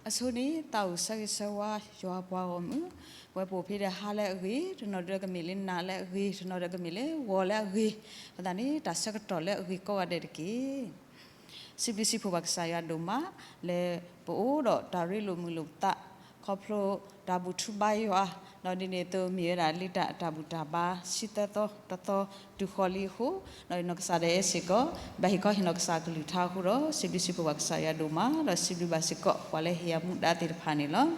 အဆိန့ၣ် သးအိၣ်ဆၢဂ့ၤဆၢဝါ ယွၤပှၤဂီၢ်မုၢ်, ပဝဲပအိၣ်ဖဲဒီးဟါလၢအဂ့ၤ, တနီၤဒီးကမ့ၢ်လၢနၤလၢအဂ့ၤ, တနီၤဒီးကမ့ၢ်လၢဂီၤလၢအဂ့ၤ, အဃိသတးန့ၣ် တၢ်ဆၢကတီၢ်လၢအဂ့ၤကိးဂၤဒဲးတက့ၢ်. စံးဘျုးစံးဖှိၣ်ပှၤကစၢ်ယွၤဒိၣ်မး လၢပအိၣ်ဒီးတၢ်ရ့လိာ်မုာ်လိာ်ပသး ခီဖျိတၢ်ဘူၣ်ထူဘါယွၤ, ဒီးဒ်န့ၣ်အသိးမ့ၢ်ဝဲဒၣ်လံတၢ်အတၢ်ဘူၣ်တၢ်ဘါ ဆံသၢသီတသီတုၤဃီၤလံအဃိ, ဒီးနီၢ်ကစၢ်ဒၣ်ယဲစ့ၢ်ကီး ဘၣ်ဟ့ၣ်ခီဟ့ၣ်နီၢ်ကစၢ်အကလုၢ်ကထါအဃိဒီး စံးဘျုးစံးဖှိၣ်ပှၤကစၢ်ယွၤဒိၣ်မး, ဒီးစံးဘျုးဘၣ်စ့ၢ်ကီးပှၤလၢဟ့ၣ်အမူဒါသ့ၣ်တဖၣ်န့ၣ်လီၤ.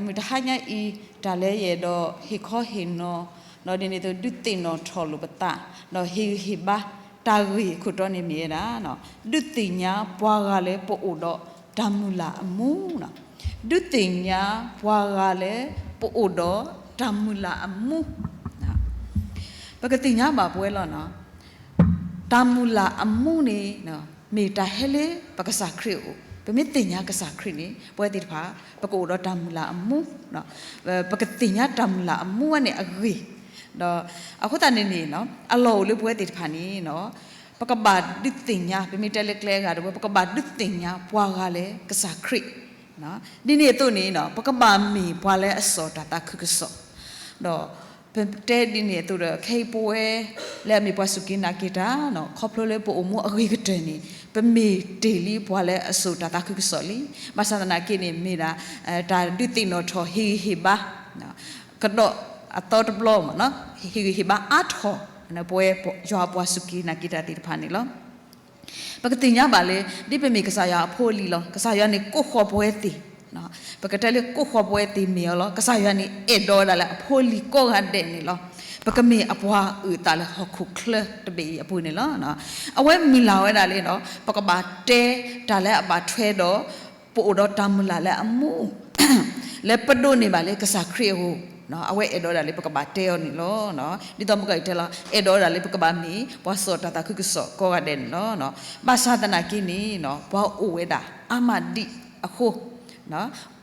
မုၢ်တဟါညါအံၤ တၢ်လၢယအဲၣ်ဒိးဟ့ၣ်ခီဟ့ၣ်နီၤ, ဒီးဒ်န့ၣ်အသိးဒုးသ့ၣ်နီၣ်ထီၣ်လိာ်ပသး, ဒီးဟ့ၣ်ဂံၢ်ဟ့ၣ်ဘါတၢ်ဂ့ၢ်အခိၣ်တီန့ၣ်မ့ၢ်ဝဲဒၣ် ဒုးသ့ၣ်ညါပှၤဂၤလၢပအိၣ်ဒီးတၢ်မုၢ်လၢ်အမူ, ဒုးသ့ၣ်ညါပှၤဂၤလၢပအိၣ်ဒီးတၢ်မုၢ်လၢ်အမူ. ပကသ့ၣ်ညါဘၣ်ပဝဲလီၤ. တၢ်မုၢ်လၢ်အမူန့ၣ် မ့ၢ်တၢ်ဟဲလၢပကစၢ်ခရံာ်အအိၣ်, ပမ့ၢ်သ့ၣ်ညါကစၢ်ခရံာ်န့ၣ် ပဝဲသ့ၣ်တဖၣ် ပကအိၣ်ဒီးတၢ်မုၢ်လၢ်အမူ, ပကသ့ၣ်ညါတၢ်မုၢ်လၢ်အမူဝဲန့ၣ်အဂ့ၢ်, ဒီးအဃိသတးန့ၣ်န့ၣ် အလီၢ်အိၣ်လၢပဝဲသ့ၣ်တဖၣ်န့ၣ် ပကဘၣ်ဒုးသ့ၣ်ညါ, ပမ့ၢ်တဲလၢကျဲအဂၤဒီး ပကဘၣ်ဒုးသ့ၣ်ညါပှၤဂၤလၢကစၢ်ခရံာ်, ဒ်န့ၣ်အသိးန့ၣ် ပကဘၣ်မ့ၢ်ပှၤလၢအစိာ်တၢ်သးခုကစီၣ်, ဒီးပတဲဒ်န့ၣ်အသိးဒီး ခဲအံၤပဝဲလၢအမ့ၢ်ပှၤစူၢ်က့ၤနာ်က့ၤတၢ် ခီဖျိလၢပအိၣ်မူအဂ့ၤကတၢၢ်န့ၣ် ပမ့ၢ်တ့ၢ်လံပှၤလၢအစိာ်တၢ်သးခုကစီၣ်လံ. ဘၣ်ဆၣ်သနာ်က့န့ၣ် မ့ၢ်ဒၣ် တၢ်ဒုးသ့ၣ်နီၣ်ထီၣ်ဟ့ၣ်ဂံၢ်ဟ့ၣ်ဘါ ကဒီးအသီတဘျီမ့ၢ်နီၤ, ဟ့ၣ်ဂံၢ်ဟ့ၣ်ဘါအါထီၣ် ပဝဲယွၤအပှၤစူၢ်က့ၤနာ်က့ၤတၢ်သ့ၣ်တဖၣ်န့ၣ်လီၤ. ပကသ့ၣ်ညါဘၣ်လၢ ဒ်ပမ့ၢ်ကစၢ်ယွၤအဖိအလံၤလီၤ. ကစၢ်ယွၤန့ၣ်ကိးဃီၤပဝဲသ့ၣ်, ပကတဲလၢကိးဃီၤပဝဲသ့ၣ်မ့ၢ်အီၤလီၤ. ကစၢ်ယွၤန့ၣ်အဲၣ်ဒိးဝဲဒၣ်လၢအဖိအလံၤကိးဂၤဒဲးန့ၣ်လီၤ. ပကမ့ၢ်အပှၤအုၣ်အသးလၢဟီၣ်ခိၣ်ချၢတဘ့ၣ်အံၤအပူၤန့ၣ်လီၤ. အဝဲမုၢ်လၢ်ဝဲဒၣ်လၢ ပကဘၣ်တဲတၢ်လၢအဘၣ်ထွဲဒီး ပအိၣ်ဒီးတၢ်မုၢ်လၢ်လၢအမူ လၢပဒိးန့ၢ်ဘၣ်လၢကစၢ်ခရံာ်အဂီၢ်, အဝဲအဲၣ်ဒိးဒၣ်လၢပကဘၣ်တဲအီၤန့ၣ်လီၤ. ဒ်သိးမုၢ်ဂီၤအံၤတဲလီၤ အဲၣ်ဒိးဒၣ်လၢပကဘၣ်မ့ၢ်ပှၤစိာ်တၢ်သးခုကစီၣ်ကိးဂၤဒဲးန့ၣ်လီၤ. ဘၣ်ဆၣ်သနာ်က့န့ၣ် ပှၤအိၣ်ဝဲဒၣ်အါမးဒံးအဃိ,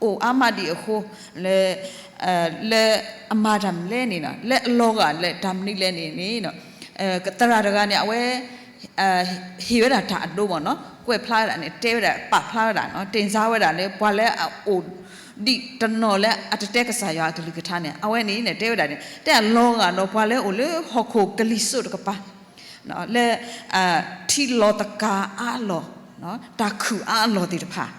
အိၣ်အါမးဒံးအဃိ လၢ လၢအမၤတၢ်မနုၤလဲၣ်န့ၣ် လၢအလီၤဂာ်လၢတၢ်မနုၤလဲၣ်န့ၣ်န့ၣ် သရၣ်တဂၤန့ၣ် အဝဲ ဟ့ၣ်ဝဲဒၣ်တၢ်အဒိမ့ၢ်နီၤ, ကွဲးဖျါဝဲဒၣ်န့ၣ် တဲဝဲဒၣ် ပာ်ဖျါဝဲဒၣ်နီၤ, တင်စားဝဲဒၣ်လၢ ပှၤလၢအအိၣ်ဒံးတနီၤလၢအတတဲကစၢ်ယွၤအကလုၢ်ကထါန့ၣ် အဝဲန့ၣ်န့ၣ် တဲဝဲဒၣ်န့ၣ် တဲအလီၤဂာ်ဒီးပှၤလၢအိၣ်လၢဟီၣ်ခိၣ်ကလံၤစိးတကပၤ လၢ ထံလီၤသကၤအါအလီၢ်, တၢ်ခုၣ်အါအလီၢ်သ့ၣ်တဖၣ်,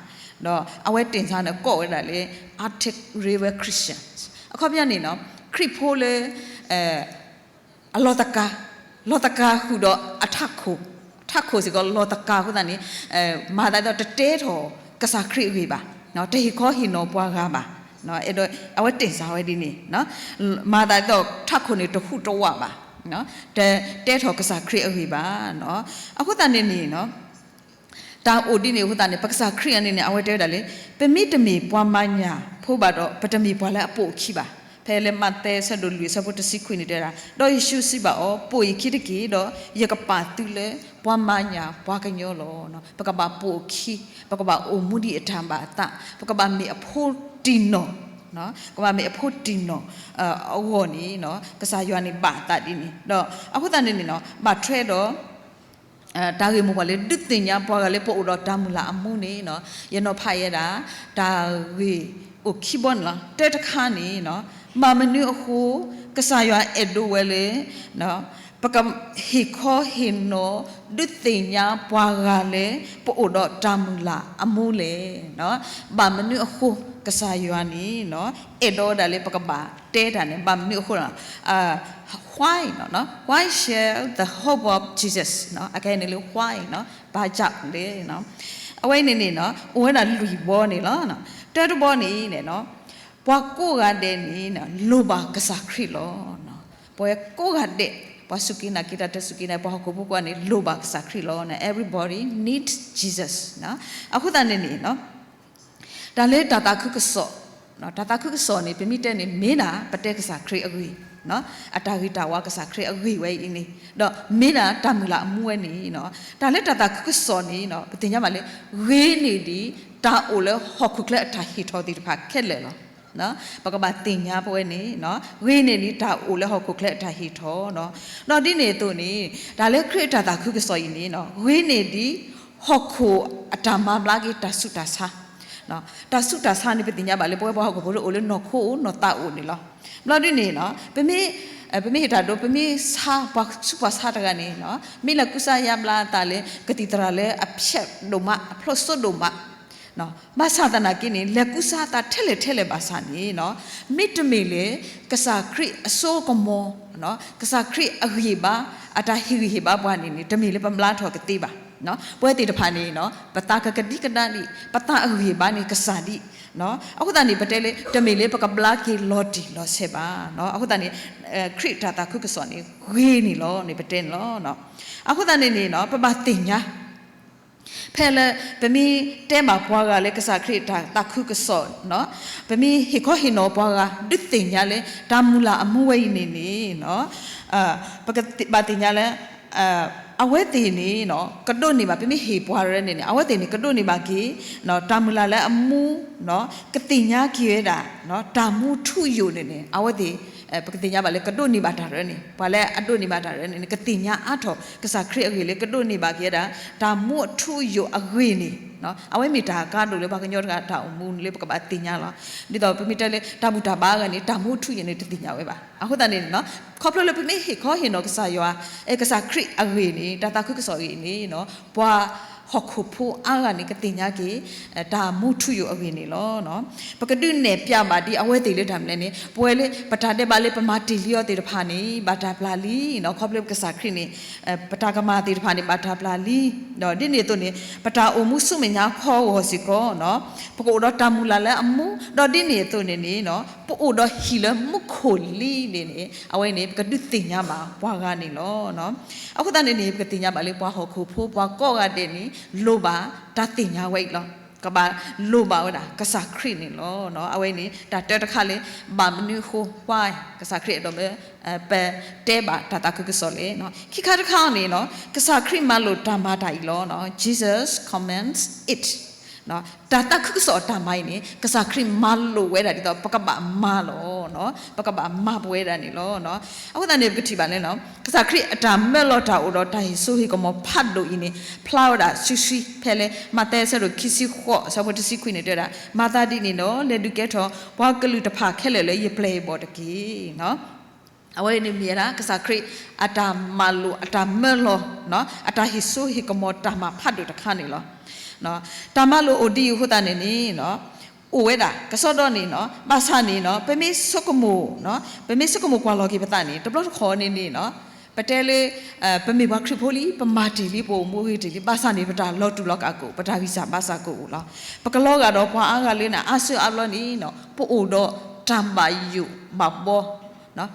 ဒီးအဝဲတင်စားန့ၣ် ကိးဝဲဒၣ်လၢ Arctic River Christians အခီပညီန့ၣ် ခရံာ်ဖိလၢ အလီၤသကၤ, လီၤသကၤဃုာ်ဒီးအထးခိၣ်, ထးခိၣ်စ့ၢ်ကီးလီၤသကၤအဃိသတးန့ၣ် မၤသးဒ်သိးတတဲထီၣ်ကစၢ်ခရံာ်အဂ့ၢ်ဘၣ်, တဟ့ၣ်ခီဟ့ၣ်နီၤပှၤဂၤဘၣ်, အဝဲတင်စားဝဲဒ်န့ၣ်, မၤသးဒ်သိးထးခိၣ်န့ၣ်တဟူးတဝးဘၣ်, တတဲထီၣ်ကစၢ်ခရံာ်အဂ့ၢ်ဘၣ်. အဃိသတးန့ၣ်န့ၣ် တၢ်အိၣ်ဒ်န့ၣ်အဃိသတးန့ၣ် ပကစၢ်ခရံာ်အံၤန့ၣ်န့ၣ် အဝဲတဲဝဲဒၣ်လၢ ပမ့ၢ်တမ့ၢ်ပှၤမၤညၣ်ဖိဘၣ်ဒီး ပတမ့ၢ်ပှၤလၢအပိာ်အခံဘၣ်. ဖဲလၢမးသဲဆၢဒိၣ်လွံၢ်အဆၢဖိတဆံခွံန့ၣ်တဲဝဲဒၣ်, ဒီးယ့ၣ်ၡူးစံးဘၣ်အီၤ, ပိာ်ယခံတက့ၢ်, ဒီးယကပာ်သုလၢပှၤမၤညၣ်ပှၤကညီလီၤ. ပကဘၣ်ပိာ်အခံ, ပကဘၣ်အိၣ်မူဒ်အတၢ်ဘၣ်အသး, ပကဘၣ်မ့ၢ်အဖိတံၢ်နီၢ်, ကဘၣ်မ့ၢ်အဖိတံၢ်နီၢ်အဂီၢ်န့ၣ် ကစၢ်ယွၤန့ၣ်ဘၣ်အသးဒ်န့ၣ်, ဒီးအဃိသတးန့ၣ်န့ၣ် ဘၣ်ထွဲဒီး တၢ်ဂ့ၢ်မိၢ်ပှၢ်လၢ ဒုးသ့ၣ်ညါပှၤဂၤလၢပအိၣ်ဒီးတၢ်မုၢ်လၢ်အမူန့ၣ် ယနီၤဖးယဲဒၣ် တၢ်ဂ့ၢ်အိၣ်ခံဘီန့ၣ်လီၤ. တၢတခါန့ၣ် ဘၣ်မနုၤအဃိ ကစၢ်ယွၤအဲၣ်ဒိးဝဲလၢ ပကဟ့ၣ်ခီဟ့ၣ်နီၤ ဒုးသ့ၣ်ညါပှၤဂၤလၢ ပအိၣ်ဒီးတၢ်မုၢ်လၢ်အမူလဲၣ်. ဘၣ်မနုၤအဃိ ကစၢ်ယွၤန့ၣ် အဲၣ်ဒိးဝဲဒၣ်လၢပကဘၣ်တဲတၢ်န့ၣ် ဘၣ်မနုၤအဃိ Why, why share the hope of Jesus? အခဲအံၤန့ၣ်လၢ why, ဘၣ်ဆၣ်လဲၣ်. အဝဲအံၤန့ၣ်န့ၣ် အိၣ်ဝဲဒၣ်လွံၢ်ဘီန့ၣ်လီၤ. တၢတဘီန့ၣ် ပှၤကိးဂၤဒဲးန့ၣ် လိၣ်ဘၣ်ကစၢ်ခရံာ်လီၤ. ပှၤကိးဂၤဒဲး ပှၤစူၢ်က့ၤနာ်က့ၤတၢ် တၢ်စူၢ်က့ၤနာ်က့ၤ ပှၤဟီၣ်ခိၣ်ဖိကိးဂၤန့ၣ် လိၣ်ဘၣ်ကစၢ်ခရံာ်လီၤ. Everybody need Jesus. အဃိသတးန့ၣ်န့ၣ် တၢ်လၢတၢ်သးခုကစီၣ်, တၢ်သးခုကစီၣ်န့ၣ် ပမ့ၢ်တဲန့ၣ် မ့ၢ်ဒၣ်ပတဲကစၢ်ခရံာ်အဂ့ၢ်, အတၢ်ဂ့ၤတၢ်ဝါကစၢ်ခရံာ်အဂ့ၢ်ဝဲအံၤန့ၣ်, ဒီးမ့ၢ်ဒၣ်တၢ်မုၢ်လၢ်အမူဝဲန့ၣ်, တၢ်လၢတၢ်သးခုကစီၣ်န့ၣ် ပသ့ၣ်ညါဘၣ်လၢ ဂ့ၤန့ၢ်ဒံး တၢ်အိၣ်လၢဟီၣ်ခိၣ်ချၢအတၢ်ဟ့ၣ်ထီၣ်သ့ၣ်တဖၣ်ခဲလၢာ်လီၤ. ပကဘၣ်သ့ၣ်ညါပဝဲန့ၣ် ဂ့ၤန့ၢ်ဒံးတၢ်အိၣ်လၢဟီၣ်ခိၣ်ချၢအတၢ်ဟ့ၣ်ထီၣ်, ဒီးဒ်န့ၣ်အသိးန့ၣ် တၢ်လၢခရံာ်အတၢ်သးခုကစီၣ်အံၤန့ၣ် ဂ့ၤန့ၢ်ဒံး ဟီၣ်ခိၣ်အတၢ်မၤဘျါက့ၤတၢ်ဆူးတၢ်ဆါ, တၢ်ဆူးတၢ်ဆါန့ၣ် ပသ့ၣ်ညါဘၣ်လၢ ပဝဲပှၤဟီၣ်ခိၣ်ဖိလၢအိၣ်လၢနီၢ်ခိအိၣ်နီၢ်သးအိၣ်န့ၣ်လီၤ. ဘျီဒ်န့ၣ်နီၤ ပမ့ၢ် ပမ့ၢ်ဟ့ၣ်တၢ်ဒိ ပမ့ၢ်ဆါ ပှၤဆူးပှၤဆါတဂၤန့ၣ်နီၤ မ့ၢ်လဲၤကူစါယါဘျါအသးလၢ ကသံၣ်သရၣ်လၢအဖျဲးဒိၣ်မး အဖျိးစိဒိၣ်မး ဘၣ်ဆၣ်သနာ်က့န့ၣ် လဲၤကူစါအသးထဲလဲၣ်ထဲလဲၣ်ဘၣ်ဆၣ်န့ၣ်နီၤ မ့တမ့ၢ်လၢ ကစၢ်ခရံာ်အစိကမီၤ ကစၢ်ခရံာ်အဂံၢ်ဘါ အတၢ်ဟ့ၣ်ဂံၢ်ဟ့ၣ်ဘါပှၤန့ၣ်န့ၣ် တမ့ၢ်လၢပဘျါထီၣ်ကသ့ဘၣ်. ပဝဲသ့ၣ်တဖၣ်န့ၣ်နီၤ ပသးကကဒံကဒါဒံး ပသးအဂံၢ်ဘါန့ၣ်ကစၢ်ဒံး. အဃိသတးန့ၣ် ပတဲလၢ တမ့ၢ်လၢပကဘျါက့ၤလီၤတံၢ်လီၤဆဲးဘၣ်. အဃိသတးန့ၣ် ခရံာ်တၢ်သးခုကစီၣ်န့ၣ် ဂ့ၤန့ၣ်လီၤန့ၣ် ပတဲန့ၣ်လီၤ. အဃိသတးန့ၣ်န့ၣ်နီၤ ပဘၣ်သ့ၣ်ညါ ဖဲလၢ ပမ့ၢ်တဲဘၣ်ပှၤဂၤလၢကစၢ်ခရံာ်တၢ်သးခုကစီၣ်နီၤ ပမ့ၢ်ဟ့ၣ်ခီဟ့ၣ်နီၤပှၤဂၤ ဒုးသ့ၣ်ညါလၢ တၢ်မုၢ်လၢ်အမူဝဲအံၤန့ၣ်န့ၣ်နီၤ ပကဘၣ်သ့ၣ်ညါလၢ အဝဲသ့ၣ်န့ၣ်နီၤ ကဒိးန့ၢ်ဘၣ် ပမ့ၢ်ဟ့ၣ်ပှၤရဲန့ၣ်န့ၣ် အဝဲသ့ၣ်န့ၣ် ကဒိးန့ၢ်ဘၣ်က့ၤ တၢ်မုၢ်လၢ်လၢအမူ ကသ့ၣ်ညါက့ၤဝဲဒၣ် တၢ်မူထူယိာ်န့ၣ်န့ၣ် အဝဲသ့ၣ် ပကသ့ၣ်ညါဘၣ်လၢကဒိးန့ၢ်ဘၣ်တၢ်ရဲန့ၣ် ပှၤလၢအဒိးန့ၢ်ဘၣ်တၢ်ရဲန့ၣ်န့ၣ် ကသ့ၣ်ညါအါထီၣ် ကစၢ်ခရံာ်အဂ့ၢ်လၢကဒိးန့ၢ်ဘၣ်က့ၤဝဲဒၣ် တၢ်မူအထူအယိာ်အဂ့ၢ်န့ၣ် အဝဲမ့ၢ်တၢ်ကါဒိၣ်လၢပှၤကညီတဂၤတၢ်အိၣ်မူန့ၣ်လၢပကဘၣ်သ့ၣ်ညါလီၤ. ဒ်သိးပမ့ၢ်တဲလၢတၢ်ဘူၣ်တၢ်ဘါအဂၤန့ၣ် တၢ်မူထူယိာ်န့ၣ် တသ့ၣ်ညါဝဲဘၣ်. အဃိသတးန့ၣ် ခီဖျိလၢပမ့ၢ်ဟ့ၣ်ခီဟ့ၣ်နီၤကစၢ်ယွၤ အဲ ကစၢ်ခရံာ်အဂ့ၢ်န့ၣ် တၢ်သးခုကစီၣ်အဂ့ၢ်န့ၣ် ပှၤဟီၣ်ခိၣ်ဖိအါဂၤန့ၣ် ကသ့ၣ်ညါက့ၤ တၢ်မူထူယိာ်အဂ့ၢ်န့ၣ်လီၤ. ပကဒုးနဲၣ်ဖျါဘၣ်ဒ်အဝဲသ့ၣ်လၢတၢ်မနုၤလဲၣ်န့ၣ် ပဝဲလၢပတၢ်ဒဲးဘးလၢပမၤတ့ၢ်လံအီၤသ့ၣ်တဖၣ်န့ၣ် ဘၣ်တၢ်ပျၢ်လံနီၤ ခီဖျိကစၢ်ခရံာ်န့ၣ် ပတၢ်ကမၣ်သ့ၣ်တဖၣ်န့ၣ် ဘၣ်တၢ်ပျၢ်လံ ဒီးဒ်န့ၣ်အသိးန့ၣ် ပတၢ်အိၣ်မူဆူမဲာ်ညါခီဂီၤစ့ၢ်ကီးနီၤ ပကအိၣ်ဒီးတၢ်မုၢ်လၢ်လၢအမူ ဒီးဒ်န့ၣ်အသိးန့ၣ်န့ၣ် ပအိၣ်ဒီးဟံၣ်လၢမူခိၣ်လံန့ၣ်န့ၣ် အဝဲန့ၣ် ပကဒုးသ့ၣ်ညါဘၣ်ပှၤဂၤန့ၣ်လီၤ. အဃိသတးန့ၣ်န့ၣ် ပကသ့ၣ်ညါဘၣ်လၢပှၤဟီၣ်ခိၣ်ဖိ ပှၤကိးဂၤဒဲးန့ၣ် လိၣ်ဘၣ်တၢ်သ့ၣ်ညါဝဲအံၤလီၤ. ကဘၣ်လိၣ်ဘၣ်ဝဲဒၣ် ကစၢ်ခရံာ်န့ၣ်လီၤ. အဝဲန့ၣ် တၢ်တၢတခါလၢ ဘၣ်မနုၤအဃိ why ကစၢ်ခရံာ်အဲၣ်ဒိးလၢ ပတဲဘၣ်တၢ်သးခုကစီၣ်လဲၣ်. ခံခါတခါန့ၣ်နီၤ ကစၢ်ခရံာ်မၤလိာ်တၢ်မၤတၢ်အံၤလီၤ. Jesus commands it. တၢ်သးခုကစီၣ်အတၢ်မၤအံၤန့ၣ် ကစၢ်ခရံာ်မၤလိာ်ဝဲဒၣ်ဒ်သိး ပကဘၣ်မၤလီၤ. ပကဘၣ်မၤပဝဲဒၣ်န့ၣ်လီၤ. အဃိသတးန့ၣ် ပကထံၣ်ဘၣ်န့ၣ်နီၤ ကစၢ်ခရံာ်အတၢ်မၢလီၤတၢ်အိၣ်ဒီးတၢ်ဟ့ၣ်စိဟ့ၣ်ကမီၤဖးဒိၣ်အံၤန့ၣ် ဖျါဝဲဒၣ်စုဆှံဖဲလၢ မးသဲအဆၢဒိၣ်ခံဆံဃိး အဆၢဖိတဆံခွံန့ၣ်တဲဝဲဒၣ် မၤသးဒ်န့ၣ်ဒီး လဲၤဒုးကဲထီၣ်ပှၤကလုာ်တဖၣ်ခဲလၢာ်လၢယပျဲၢ်ယဘီၣ်တက့ၢ်. အဝဲန့ၣ်မ့ၢ်ဝဲဒၣ် ကစၢ်ခရံာ်အတၢ်မၤလိာ် အတၢ်မၢလီၤ အတၢ်ဟ့ၣ်စိဟ့ၣ်ကမီၤတၢ်မၤဖးဒိၣ်တခါန့ၣ်လီၤ. တၢ်မၤလိာ်အိၣ်ဒ်အံၤအဃိသတးန့ၣ်န့ၣ် အိၣ်ဝဲဒၣ် ကစီဒီန့ၣ်နီၤ ဘၣ်ဆၣ်န့ၣ်နီၤ ပမ့ၢ်ဆိကမိၣ် ပမ့ၢ်ဆိကမိၣ်ကွၢ်လီၤက့ၤပသးန့ၣ် တဘျီတခီၣ်န့ၣ်န့ၣ်နီၤ ပတဲလၢ ပမ့ၢ်ပှၤခရံာ်ဖိလံ ပမၤတ့ၢ်လံ ပအိၣ်မူဂ့ၤတ့ၢ်လံ ဘၣ်ဆၣ်န့ၣ် ပတၢ်လီၤတူာ်လီၤကာ်ကအိၣ် ပတၢ်ဂံၢ်စၢ်ဘါစၢ်ကအိၣ်လီၤ. ပကလီၤဂာ်ဒီးပှၤအါဂၤလၢန့ၣ် အါစုအါဘျီန့ၣ်နီၤ ပအိၣ်ဒီးတၢ်ဘၣ်ယိၣ်ဘၣ်ဘီ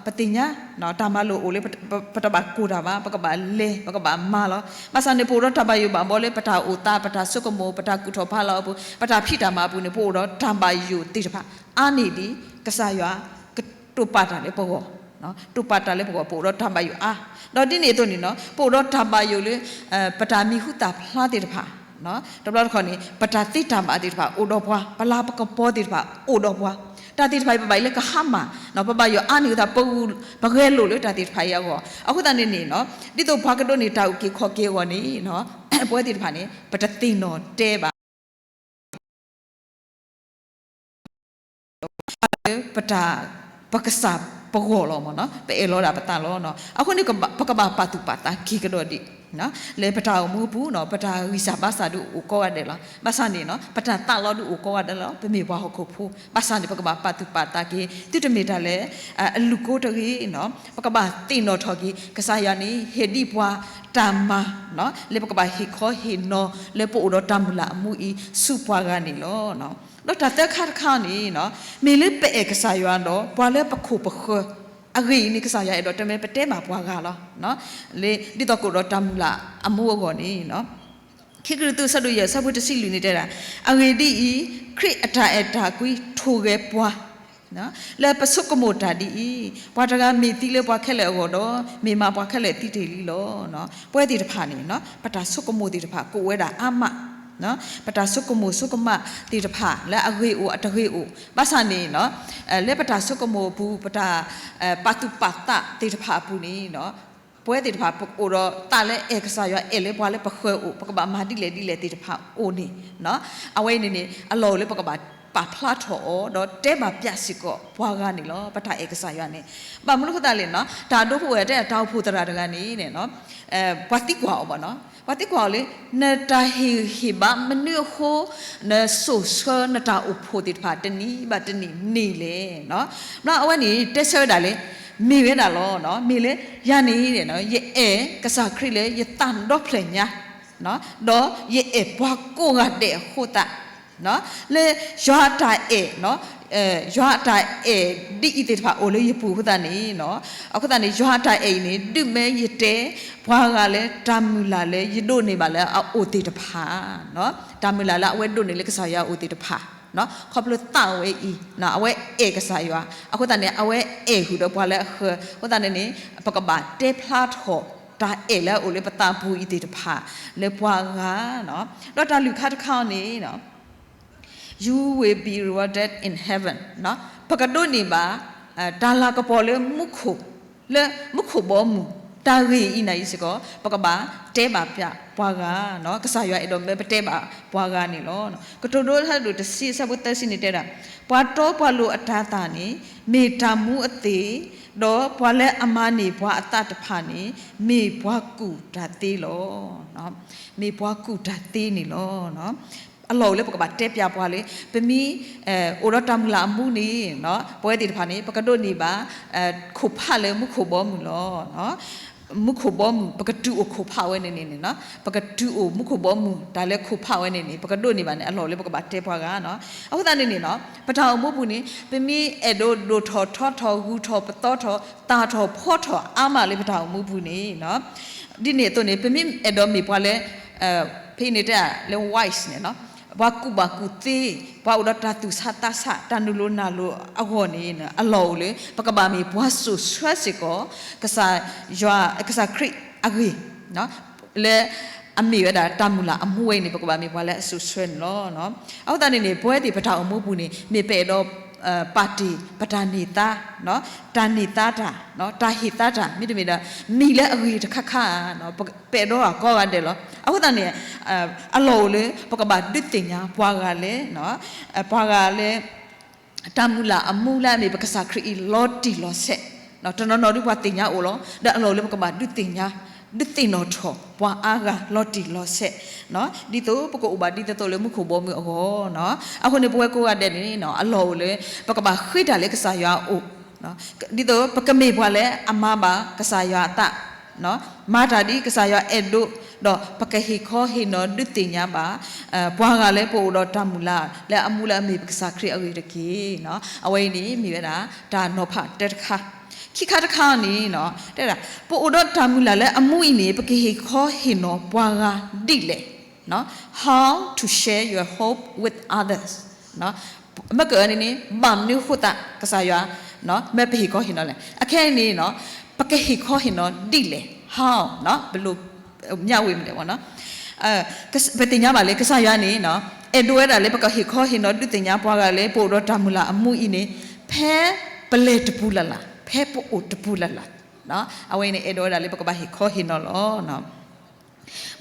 ပသ့ၣ်ညါ တၢ်မၤလိာ်အိၣ်လၢ ပတဘၣ်ကိၢ်တၢ်ဘၣ် ပကဘၣ်လဲၤ ပကဘၣ်မၤလီၤ. ဘၣ်ဆၣ်န့ၣ် ပအိၣ်ဒီးတၢ်ဘၣ်ယိၣ်ဘၣ်ဘီလၢ ပတၢ်အိၣ်သး ပတၢ်ဆိကမိၣ် ပတၢ်ကူၣ်ထီၣ်ဖးလီၤအပူၤ ပတၢ်ဖံးတၢ်မၤအပူၤန့ၣ် ပအိၣ်ဒီးတၢ်ဘၣ်ယိၣ်သ့ၣ်တဖၣ် အါန့ၢ်ဒံး ကစၢ်ယွၤကတိာ်ပာ်တၢ်လၢပဂီၢ် တိာ်ပာ်တၢ်လၢပဂီၢ် ပအိၣ်ဒီးတၢ်ဘၣ်ယိၣ်အါ ဒီးဒ်န့ၣ်အသိးန့ၣ်နီၤ ပအိၣ်ဒီးတၢ်ဘၣ်ယိၣ်လၢ ပတၢ်မံၤဟူသၣ်ဖျါသ့ၣ်တဖၣ် တဘျီတခီၣ်န့ၣ် ပတၢ်သ့တၢ်ဘၣ်သ့ၣ်တဖၣ် အိၣ်ဒီးပှၤ ပလၤပကပီၤသ့ၣ်တဖၣ် အိၣ်ဒီးပှၤ တၢ်သ့ၣ်တဖၣ်အံၤ ပဘၣ်အံၤလၢကဟါမၢ် ပဘၣ်ယွၤအါန့ၢ်အသး ပဂဲၤလိာ်လၢတၢ်သ့ၣ်တဖၣ်အံၤအဂီၢ် အဃိသတးန့ၣ်န့ၣ်နီၤ ဒ်သိးပှၤကဒိးန့ၢ်တၢ်အုၣ်က့ၤခီၣ်က့ၤအဂီၢ်န့ၣ် ပဝဲသ့ၣ်တဖၣ်န့ၣ် ပတသ့ၣ်နီၣ်တဲဘၣ် လၢပတၢ် ပကစၢ်ပဂီၢ်လီၤမ့ၢ်နီၤ ပအဲၣ်လီၤဒၣ်ပသးလီၤ. အဃိန့ၣ် ပကဘၣ်ပာ်သူၣ်ပာ်သးက့ၤကဒီးဒံး လၢပတၢ်အိၣ်မူအပူၤနီၤ ပတၢ်ဂံၢ်စၢ်ဘါစၢ်ဒုးအိၣ်ကိးဂၤဒဲးလီၤ. ဘၣ်ဆၣ်န့ၣ်နီၤ ပတၢ်သးလီဒုးအိၣ်ကိးဂၤဒဲးလီၤ. ပမ့ၢ်ပှၤဟီၣ်ခိၣ်ဖိ ဘၣ်ဆၣ်န့ၣ် ပကဘၣ်ပာ်သူၣ်ပာ်သးက့ၤ သုတမ့ၢ်တၢ်လၢ အလုၢ်ကိတဂ့ၤနီၤ ပကဘၣ်သ့ၣ်နီၣ်ထီၣ်က့ၤ ကစၢ်ယွၤန့ၣ် ဟ့ၣ်ဒံးပှၤတၢ်မၤ လၢပကဘၣ်ဟ့ၣ်ခီဟ့ၣ်နီၤ လၢပအိၣ်ဒီးတၢ်မုၢ်လၢ်အမူအံၤ ဆူပှၤဂၤန့ၣ်လီၤ. ဒီးတၢ်သၢခါတခါန့ၣ် မ့ၢ်လၢပအဲၣ်ကစၢ်ယွၤဒီး ပှၤလၢပခိၣ်ပဃၢၤ အဂ့ၢ်အံၤန့ၣ် ကစၢ်ယွၤအဲၣ်ဒိးတဲမ့ၢ်ပတဲဘၣ်ပှၤဂၤလီၤ. လၢဒ်သိးကအိၣ်ဒီးတၢ်မုၢ်လၢ်အမူအဂီၢ်န့ၣ် ခံကရံၣ်သူး အဆၢဒိၣ်ယဲၢ် အဆၢဖိတဆံလွံၢ်န့ၣ်တဲဒၣ် အဂ့ၢ်ဒ်အံၤ, ခရံာ်အတၢ်အဲၣ်တၢ်ကွံထိၣ်ဂဲၤပှၤ လၢပဆိကမိၣ်တၢ်ဒ်အံၤ, ပှၤတဂၤမ့ၢ်သံလၢပှၤခဲလၢာ်အဂီၢ်ဒီး, မ့ၢ်မးပှၤခဲလၢာ်သံတ့ၢ်လံလီၤ. ပဝဲသ့ၣ်တဖၣ်န့ၣ် ပတၢ်ဆိကမိၣ်သ့ၣ်တဖၣ် ကအိၣ်ဝဲဒၣ်အါမး, ပတၢ်ဆိကမိၣ်ဆိကမးသ့ၣ်တဖၣ် လၢအဂ့ၤအိၣ်အတဂ့ၤအိၣ်, ဘၣ်ဆၣ်န့ၣ် လၢပတၢ်ဆိကမိၣ်အပူၤ ပတၢ်ပာ်သူၣ်ပာ်သးသ့ၣ်တဖၣ်အပူၤန့ၣ် ပဝဲသ့ၣ်တဖၣ် ပအိၣ်ဒီးသးလၢအဲၣ်ကစၢ်ယွၤ အဲၣ်လၢပှၤလၢပဃၢၤအိၣ် ပကဘၣ်မၤဒ်လဲၣ်ဒ်လဲၣ်သ့ၣ်တဖၣ်အိၣ်န့ၣ်, အဝဲအံၤန့ၣ်န့ၣ် အလီၢ်အိၣ်လၢပကဘၣ်ပာ်ဖျါထီၣ်အီၤ ဒီးတဲဘၣ်ပျးစ့ၢ်ကီးပှၤဂၤန့ၣ်လီၤ. ပတၢ်အဲၣ်ကစၢ်ယွၤန့ၣ် ဘၣ်မနုၤအဃိသတးလဲၣ်န့ၣ် တၢ်ဒိဖိဝဲတဲတၢ်အိၣ်ဖှိၣ်သရၣ်တဂၤန့ၣ် ပှၤသံကွၢ်အီၤဘၣ်န့ၣ်, ပှၤသံကွၢ်အီၤလၢ နတၢ်ဟ့ၣ်ဂံၢ်ဟ့ၣ်ဘါမနုၤအဃိ နစိာ်ဆှၢနတၢ်အိၣ်ဖှိၣ်သ့ၣ်တဖၣ်တနံၤဘၣ်တနံၤန့ၣ်လဲၣ်. ဘၣ်အဝဲန့ၣ် တဲဆၢဝဲဒၣ်လၢ မ့ၢ်ဝဲဒၣ်လီၤ. မ့ၢ်လၢယၤန့ၣ် ယအဲၣ်ကစၢ်ခရံာ်လၢယသးဒီဖျၢၣ်ညါ ဒီးယအဲၣ်ပှၤကိးဂၤဒဲးအဃိသတး လၢယွၤအတၢ်အဲၣ် ယွၤအတၢ်အဲၣ်ဒ်အံၤသ့ၣ်တဖၣ်အိၣ်လၢယပူၤအဃိသတးန့ၣ်, အဃိသတးန့ၣ် ယွၤအတၢ်အဲၣ်အံၤန့ၣ် ဒုးမ့ၢ်ယတဲ ပှၤဂၤလၢတၢ်မုၢ်လၢ်လၢယဒိးန့ၢ်ဘၣ်လၢအအိၣ်သ့ၣ်တဖၣ်, တၢ်မုၢ်လၢ်လၢအဝဲဒိးန့ၢ်လၢကစၢ်ယွၤအအိၣ်သ့ၣ်တဖၣ်, ခီဖျိသးဝဲအံၤ အဝဲအဲၣ်ကစၢ်ယွၤ အဃိသတးန့ၣ် အဝဲအဲၣ်ဃုာ်ဒီးပှၤလၢအဃၢၤ အဃိသတးန့ၣ်န့ၣ် ပကဘၣ်တဲဖျါထီၣ် တၢ်အဲၣ်လၢအအိၣ်လၢပသးပူၤအံၤသ့ၣ်တဖၣ် လၢပှၤဂၤ, ဒီးတၢ်လုၢ်ခါတခါအံၤန့ၣ် You will be rewarded in heaven. ပကဒိးန့ၢ်ဘၣ် တၢ်လၤကပီၤလၢမူခိၣ်, လၢမူခိၣ်ဘီမုၢ်, တၢ်ဂ့ၢ်အံၤန့ၣ်စ့ၢ်ကီး ပကဘၣ်တဲဘၣ်ပျးပှၤဂၤ, ကစၢ်ယွၤအဲၣ်ဒိးမ့ၢ်ပတဲဘၣ်ပှၤဂၤန့ၣ်လီၤ. ကတိၤဒိဆၢဒိၣ်တဆံ အဆၢဖိသၢဆံန့ၣ်တဲဒၣ်, ပှၤတီပှၤလိၤအတၤသၣ်န့ၣ် မ့ၢ်တၢ်မူအသ့ၣ်, ဒီးပှၤလၢအမၤန့ၢ်ပှၤအသးတဖၣ်န့ၣ် မ့ၢ်ပှၤကူၣ်တၢ်သ့လီၤ. မ့ၢ်ပှၤကူၣ်တၢ်သ့န့ၣ်လီၤ. အလီၢ်အိၣ်လၢပကဘၣ်တဲပျးပှၤလၢ ပမ့ၢ် အိၣ်ဒီးတၢ်မုၢ်လၢ်အမူန့ၣ် ပဝဲသ့ၣ်တဖၣ်န့ၣ် ပကဒိးန့ၢ်ဘၣ် ခိၣ်ဖးလၢမူခိၣ်ဘီမုၢ်လီၤ. မူခိၣ်ဘီမုၢ် ပကတုၤအိၣ်ခိၣ်ဖးဝဲန့ၣ်န့ၣ်, ပကတုၤအိၣ်မူခိၣ်ဘီမုၢ် တၢ်လၢခိၣ်ဖးဝဲန့ၣ်န့ၣ် ပကဒိးန့ၢ်ဘၣ်န့ၣ် အလီၢ်အိၣ်လၢပကဘၣ်တဲပှၤဂၤန့ၣ်. အဃိသတးန့ၣ်န့ၣ် ပတၢ်အိၣ်မူပူၤန့ၣ် ပမ့ၢ်အဲၣ်ဒိးဒိၣ်ထီၣ်ထီထီၣ် ဂုၤထီၣ်ပသီထီၣ် သၣ်ထီၣ်ဖီထီၣ်အါမးလၢပတၢ်အိၣ်မူပူၤန့ၣ် ဒ်န့ၣ်အသိးန့ၣ် ပမ့ၢ်အဲၣ်ဒိးမ့ၢ်ပှၤလၢ ဖဲအံၤန့ၣ်တဲလၢ wise န့ၣ်, ပှၤကူၣ်ဘၣ်ကူၣ်သ့, ပှၤအိၣ်ဒီးတၢ်သူၣ်ဆးသးဆး တၢ်နုာ်လီၤနုာ်လီၤအဂီၢ်န့ၣ် အလီၢ်အိၣ်လၢ ပကဘၣ်မ့ၢ်ပှၤစိာ်ဆှၢစ့ၢ်ကီး ကစၢ်ယွၤ ကစၢ်ခရံာ်အဂ့ၢ် လၢအမ့ၢ်ဝဲဒၣ်တၢ်မုၢ်လၢ်အမူဝဲအံၤန့ၣ် ပကဘၣ်မ့ၢ်ပှၤလၢအစိာ်ဆှၢန့ၣ်လီၤ. အဃိသတးန့ၣ်န့ၣ် ပဝဲသ့ၣ်ပတၢ်အိၣ်မူပူၤန့ၣ် မ့ၢ်ပအဲၣ်ဒိး ပာ်တ့ၢ် ပတၢ်န့ၢ်သါ တၢ်န့ၢ်သါတၢ် တၢ်ဟ့ၣ်သါတၢ် မ့တမ့ၢ်ဒီး မံၤလၢအဂ့ၤတခါခါ ပအဲၣ်ဒိးအကိးဂၤဒဲးလီၤ. အဃိသတးန့ၣ် အလီၢ်အိၣ်လၢ ပကဘၣ်ဒုးသ့ၣ်ညါပှၤဂၤလၢ ပှၤဂၤလၢ တၢ်မုၢ်လၢ်အမူလၢအမ့ၢ်ပကစၢ်ခရံာ်အံၤလီၤတံၢ်လီၤဆဲး, တနီၤနီၤဒုးပှၤသ့ၣ်ညါအိၣ်လီၤ. ဒီးအလီၢ်အိၣ်လၢပကဘၣ်ဒုးသ့ၣ်ညါ ဒုးသ့ၣ်နီၣ်ထီၣ်ပှၤအါဂၤလီၤတံၢ်လီၤဆဲး, ဒ်သိးပကအိၣ်ဘၣ်ဒ်သိးသိးလၢမူခိၣ်ဘီမုၢ်အဂီၢ်. အဃိန့ၣ် ပဝဲကိးဂၤဒဲးန့ၣ် အလီၢ်အိၣ်လၢ ပကဘၣ်ဃ့တၢ်လၢကစၢ်ယွၤအအိၣ် ဒ်သိးပကမ့ၢ်ပှၤလၢအမၤဘၣ်ကစၢ်ယွၤအသး, မၤတၢ်ဒ်ကစၢ်ယွၤအဲၣ်ဒိး, ဒီးပကဟ့ၣ်ခီဟ့ၣ်နီၤဒုးသ့ၣ်ညါဘၣ် ပှၤဂၤလၢပအိၣ်ဒီးတၢ်မုၢ်လၢ် လၢအမူလၢအမ့ၢ်ပကစၢ်ခရံာ်အဂ့ၢ်တက့ၢ်. အဝဲအံၤန့ၣ်မ့ၢ်ဝဲဒၣ် တၢ်နီၤဖးတၢတခါ, ခံခါတခါန့ၣ် တဲဒၣ် ပအိၣ်ဒီးတၢ်မုၢ်လၢ်လၢအမူအံၤန့ၣ် ပကဟ့ၣ်ခီဟ့ၣ်နီၤပှၤဂၤဒ်လဲၣ် How to share your hope with others. မ့ၢ်ကန့ၣ်န့ၣ် ဘၣ်မနုၤအဃိသတး ကစၢ်ယွၤ မ့ၢ်ပဟ့ၣ်ခီဟ့ၣ်နီၤလဲၣ်. အခဲအံၤန့ၣ် ပကဟ့ၣ်ခီဟ့ၣ်နီၤဒ်လဲၣ် How ဘၣ်မနုၤလဲၣ် ပသ့ၣ်ညါဘၣ်လၢ ကစၢ်ယွၤန့ၣ် အဲၣ်ဒိးဝဲဒၣ်လၢပကဟ့ၣ်ခီဟ့ၣ်နီၤဒုးသ့ၣ်ညါပှၤဂၤလၢ ပအိၣ်ဒီးတၢ်မုၢ်လၢ်အမူအံၤန့ၣ် ဖဲပလဲၤတပူၤလၢ်လၢ် ဖဲပအိၣ်တပူၤလၢ်လၢ်, အဝဲအံၤန့ၣ် အဲၣ်ဒိးဝဲဒၣ်လၢပကဘၣ်ဟ့ၣ်ခီဟ့ၣ်နီၤလီၤ.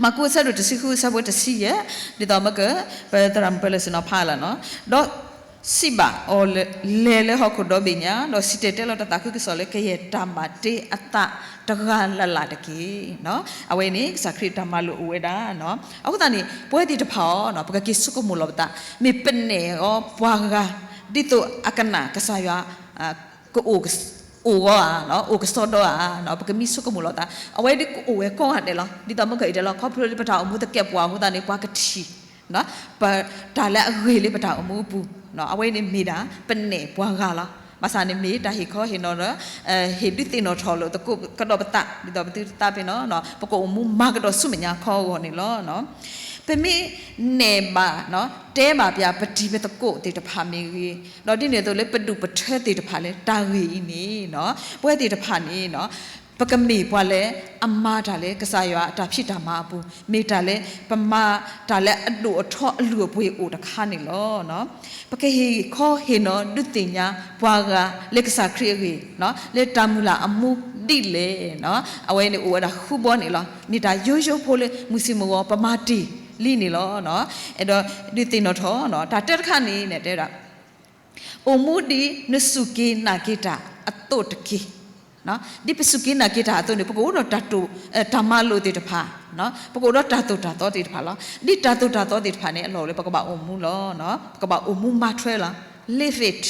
မၢ်ကူးအဆၢဒိၣ်တဆံဃုအဆၢဖိတဆံယဲၢ်, ဒ်သိးမ့ၢ်က ပသရၣ်မုၣ်ပၢၢ်လၢာ်စ့ၣ်နီၤဖးလီၤန့ၣ်, ဒီးစံးဘၣ်အီၤလၢ လဲၤလၢဟီၣ်ခိၣ်ဒီဘ့ၣ်ညါ, ဒီးစံၣ်တဲၤတဲလီၤတၢ်သးခုကစီၣ်လၢကယဲၢ်တၢ်ဘၣ်တ့အသးတဂၤလၢ်လၢ်တက့ၢ်. အဝဲန့ၣ် ကစၢ်ခရံာ်တၢ်မၤလိာ်အိၣ်ဝဲဒၣ်. အဃိသတးန့ၣ် ပဝဲသ့ၣ်တဖၣ်အံၤ ပကက့ၤဆိကမိၣ်လီၤပသး, မ့ၢ်ပနဲၣ်အီၤပှၤဂၤ ဒ်သိးအကနၣ်ကစၢ်ယွၤ ကအိၣ် အိၣ်ဂီၢ်ဧါ, အိၣ်ကစီဒီဧါ, ပကမံဆိကမိၣ်လီၤသး, အဝဲဒ်ကအိၣ်ဝဲကိးဂၤဒဲးလီၤ. ဒ်သိးမ့ၢ်ကအဲၣ်ဒိးလီၤ ခီဖျိလၢပတၢ်အိၣ်မူသကဲာ်ပဝးအဃိသတးန့ၣ် ပှၤကထံၣ် ပတၢ်လၢအဂ့ၤလၢပတၢ်အိၣ်မူအပူၤ, အဝဲန့ၣ်မ့ၢ်ဒၣ် ပနဲၣ်ပှၤဂၤလီၤ. ဘၣ်ဆၣ်န့ၣ်မ့ၢ်တၢ်ဟ့ၣ်ခီဟ့ၣ်နီၤဒီး ဟ့ၣ်ဒုးသ့ၣ်နီၣ်ထီၣ်လိာ်သကိးကဒီးပသး ဒ်သိးပသုတသးပ့ၤနီၣ် ပကအိၣ်မူမၤကဒီးဆူမဲာ်ညါခီအဂီၢ်န့ၣ်လီၤ. ပမ့ၢ်နဲၣ်ဘၣ် တဲဘၣ်ပှၤပတံၤပသကိးသ့ၣ်တဖၣ်မ့ၢ်ဂ့ၤ, ဒီးဒ်န့ၣ်အသိးလၢပဒူၣ်ပထၢသ့ၣ်တဖၣ်လၢတၢ်ဂ့ၢ်အံၤန့ၣ် ပဝဲသ့ၣ်တဖၣ်န့ၣ် ပကမ့ၢ်ပှၤလၢအမၤတၢ်လၢကစၢ်ယွၤအတၢ်ဖံးတၢ်မၤအပူၤ, မ့ၢ်တၢ်လၢပမၤတၢ်လၢအဒိၣ်အထီအလုၢ်အပှ့ၤအိၣ်တခါန့ၣ်လီၤ. ပကဟ့ၣ်ခီဟ့ၣ်နီၤဒုးသ့ၣ်ညါပှၤဂၤလၢကစၢ်ခရံာ်အဂ့ၢ်, လၢတၢ်မုၢ်လၢ်အမူဒ်လဲၣ်, အဝဲန့ၣ်အိၣ်ဝဲဒၣ်ဃုဘီန့ၣ်လီၤ. မ့ၢ်တၢ်ယိယိဖိလၢမုၢ်ဆ့ၣ်မုၢ်ဂီၤပမၤတ့ၢ်လံန့ၣ်လီၤ. အဲၣ်ဒိးဒုးသ့ၣ်နီၣ်ထီၣ် တၢ်တၢတခါန့ၣ် တဲဝဲဒၣ် အိၣ်မူဒ်နစူၢ်က့ၤနာ်က့ၤတၢ်အသိးတက့ၢ်. ဒ်ပစူၢ်က့ၤနာ်က့ၤတၢ်အသိးန့ၣ် ပကအိၣ်ဒီးတၢ်တိာ်, တၢ်မၤလိာ်သ့ၣ်တဖၣ်, ပကအိၣ်ဒီးတၢ်သိၣ်တၢ်သီသ့ၣ်တဖၣ်လီၤ. ဒ်တၢ်သိၣ်တၢ်သီသ့ၣ်တဖၣ်န့ၣ် အလီၢ်အိၣ်လၢပကဘၣ်အိၣ်မူလီၤ. ပကဘၣ်အိၣ်မူမၤထွဲလီၤ. Live it.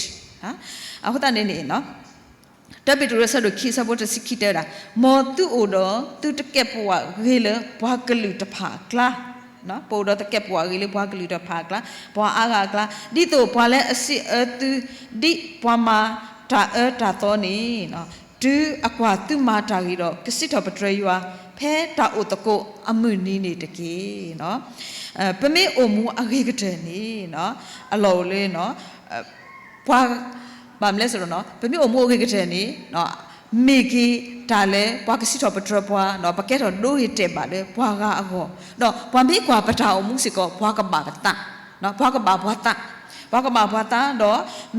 အဃိသတးန့ၣ်န့ၣ် တၢပ့းတရူးအဆၢဒိၣ်ခံအဆၢဖိတဆံခံတဲဝဲဒၣ်, မ်သုအိၣ်ဒီးသုတကဲးပဝးဂ့ၤလၢပှၤကလုာ်တဖၣ်အကျါ, ပအိၣ်ဒီးတကဲးပဝးဂ့ၤလၢပှၤကလုာ်တဖၣ်အကျါ, ပှၤအါဂၤအကျါ, ဒ်သိးပှၤလၢအစံးအၢသု ဒ်ပှၤမၤတၢ်အၢတၢ်သီန့ၣ်, တုၤအကွၢ်သုမၤတၢ်ဂ့ၤဒီး ကစံးထီၣ်ပတြၢၤယွၤ ဖဲတၢ်အိၣ်သကိးအမုၢ်နံၤန့ၣ်တက့ၢ်. ပမ့ၢ်အိၣ်မူအဂ့ၤကတၢၢ်န့ၣ် အလီၢ်အိၣ်လၢ ပှၤ ဘၣ်မနုၤလဲၣ်, ပမ့ၢ်အိၣ်မူအဂ့ၤကတၢၢ်န့ၣ် မ့ၢ်က့ၤတၢ်လၢပှၤကစံးထီၣ်ပတြၢၤပှၤ, ပကဲထီၣ်ဒိဂ့ၤတဲာ်ဘၣ်လၢပှၤဂၤအဂီၢ်, ဒီးပှၤမ့ၢ်ကွၢ်ပတၢ်အိၣ်မူစ့ၢ်ကီး ပှၤကဘၣ်ပသး, ပှၤကဘၣ်ပှၤသး, ပှၤကဘၣ်ပှၤသး, ဒီး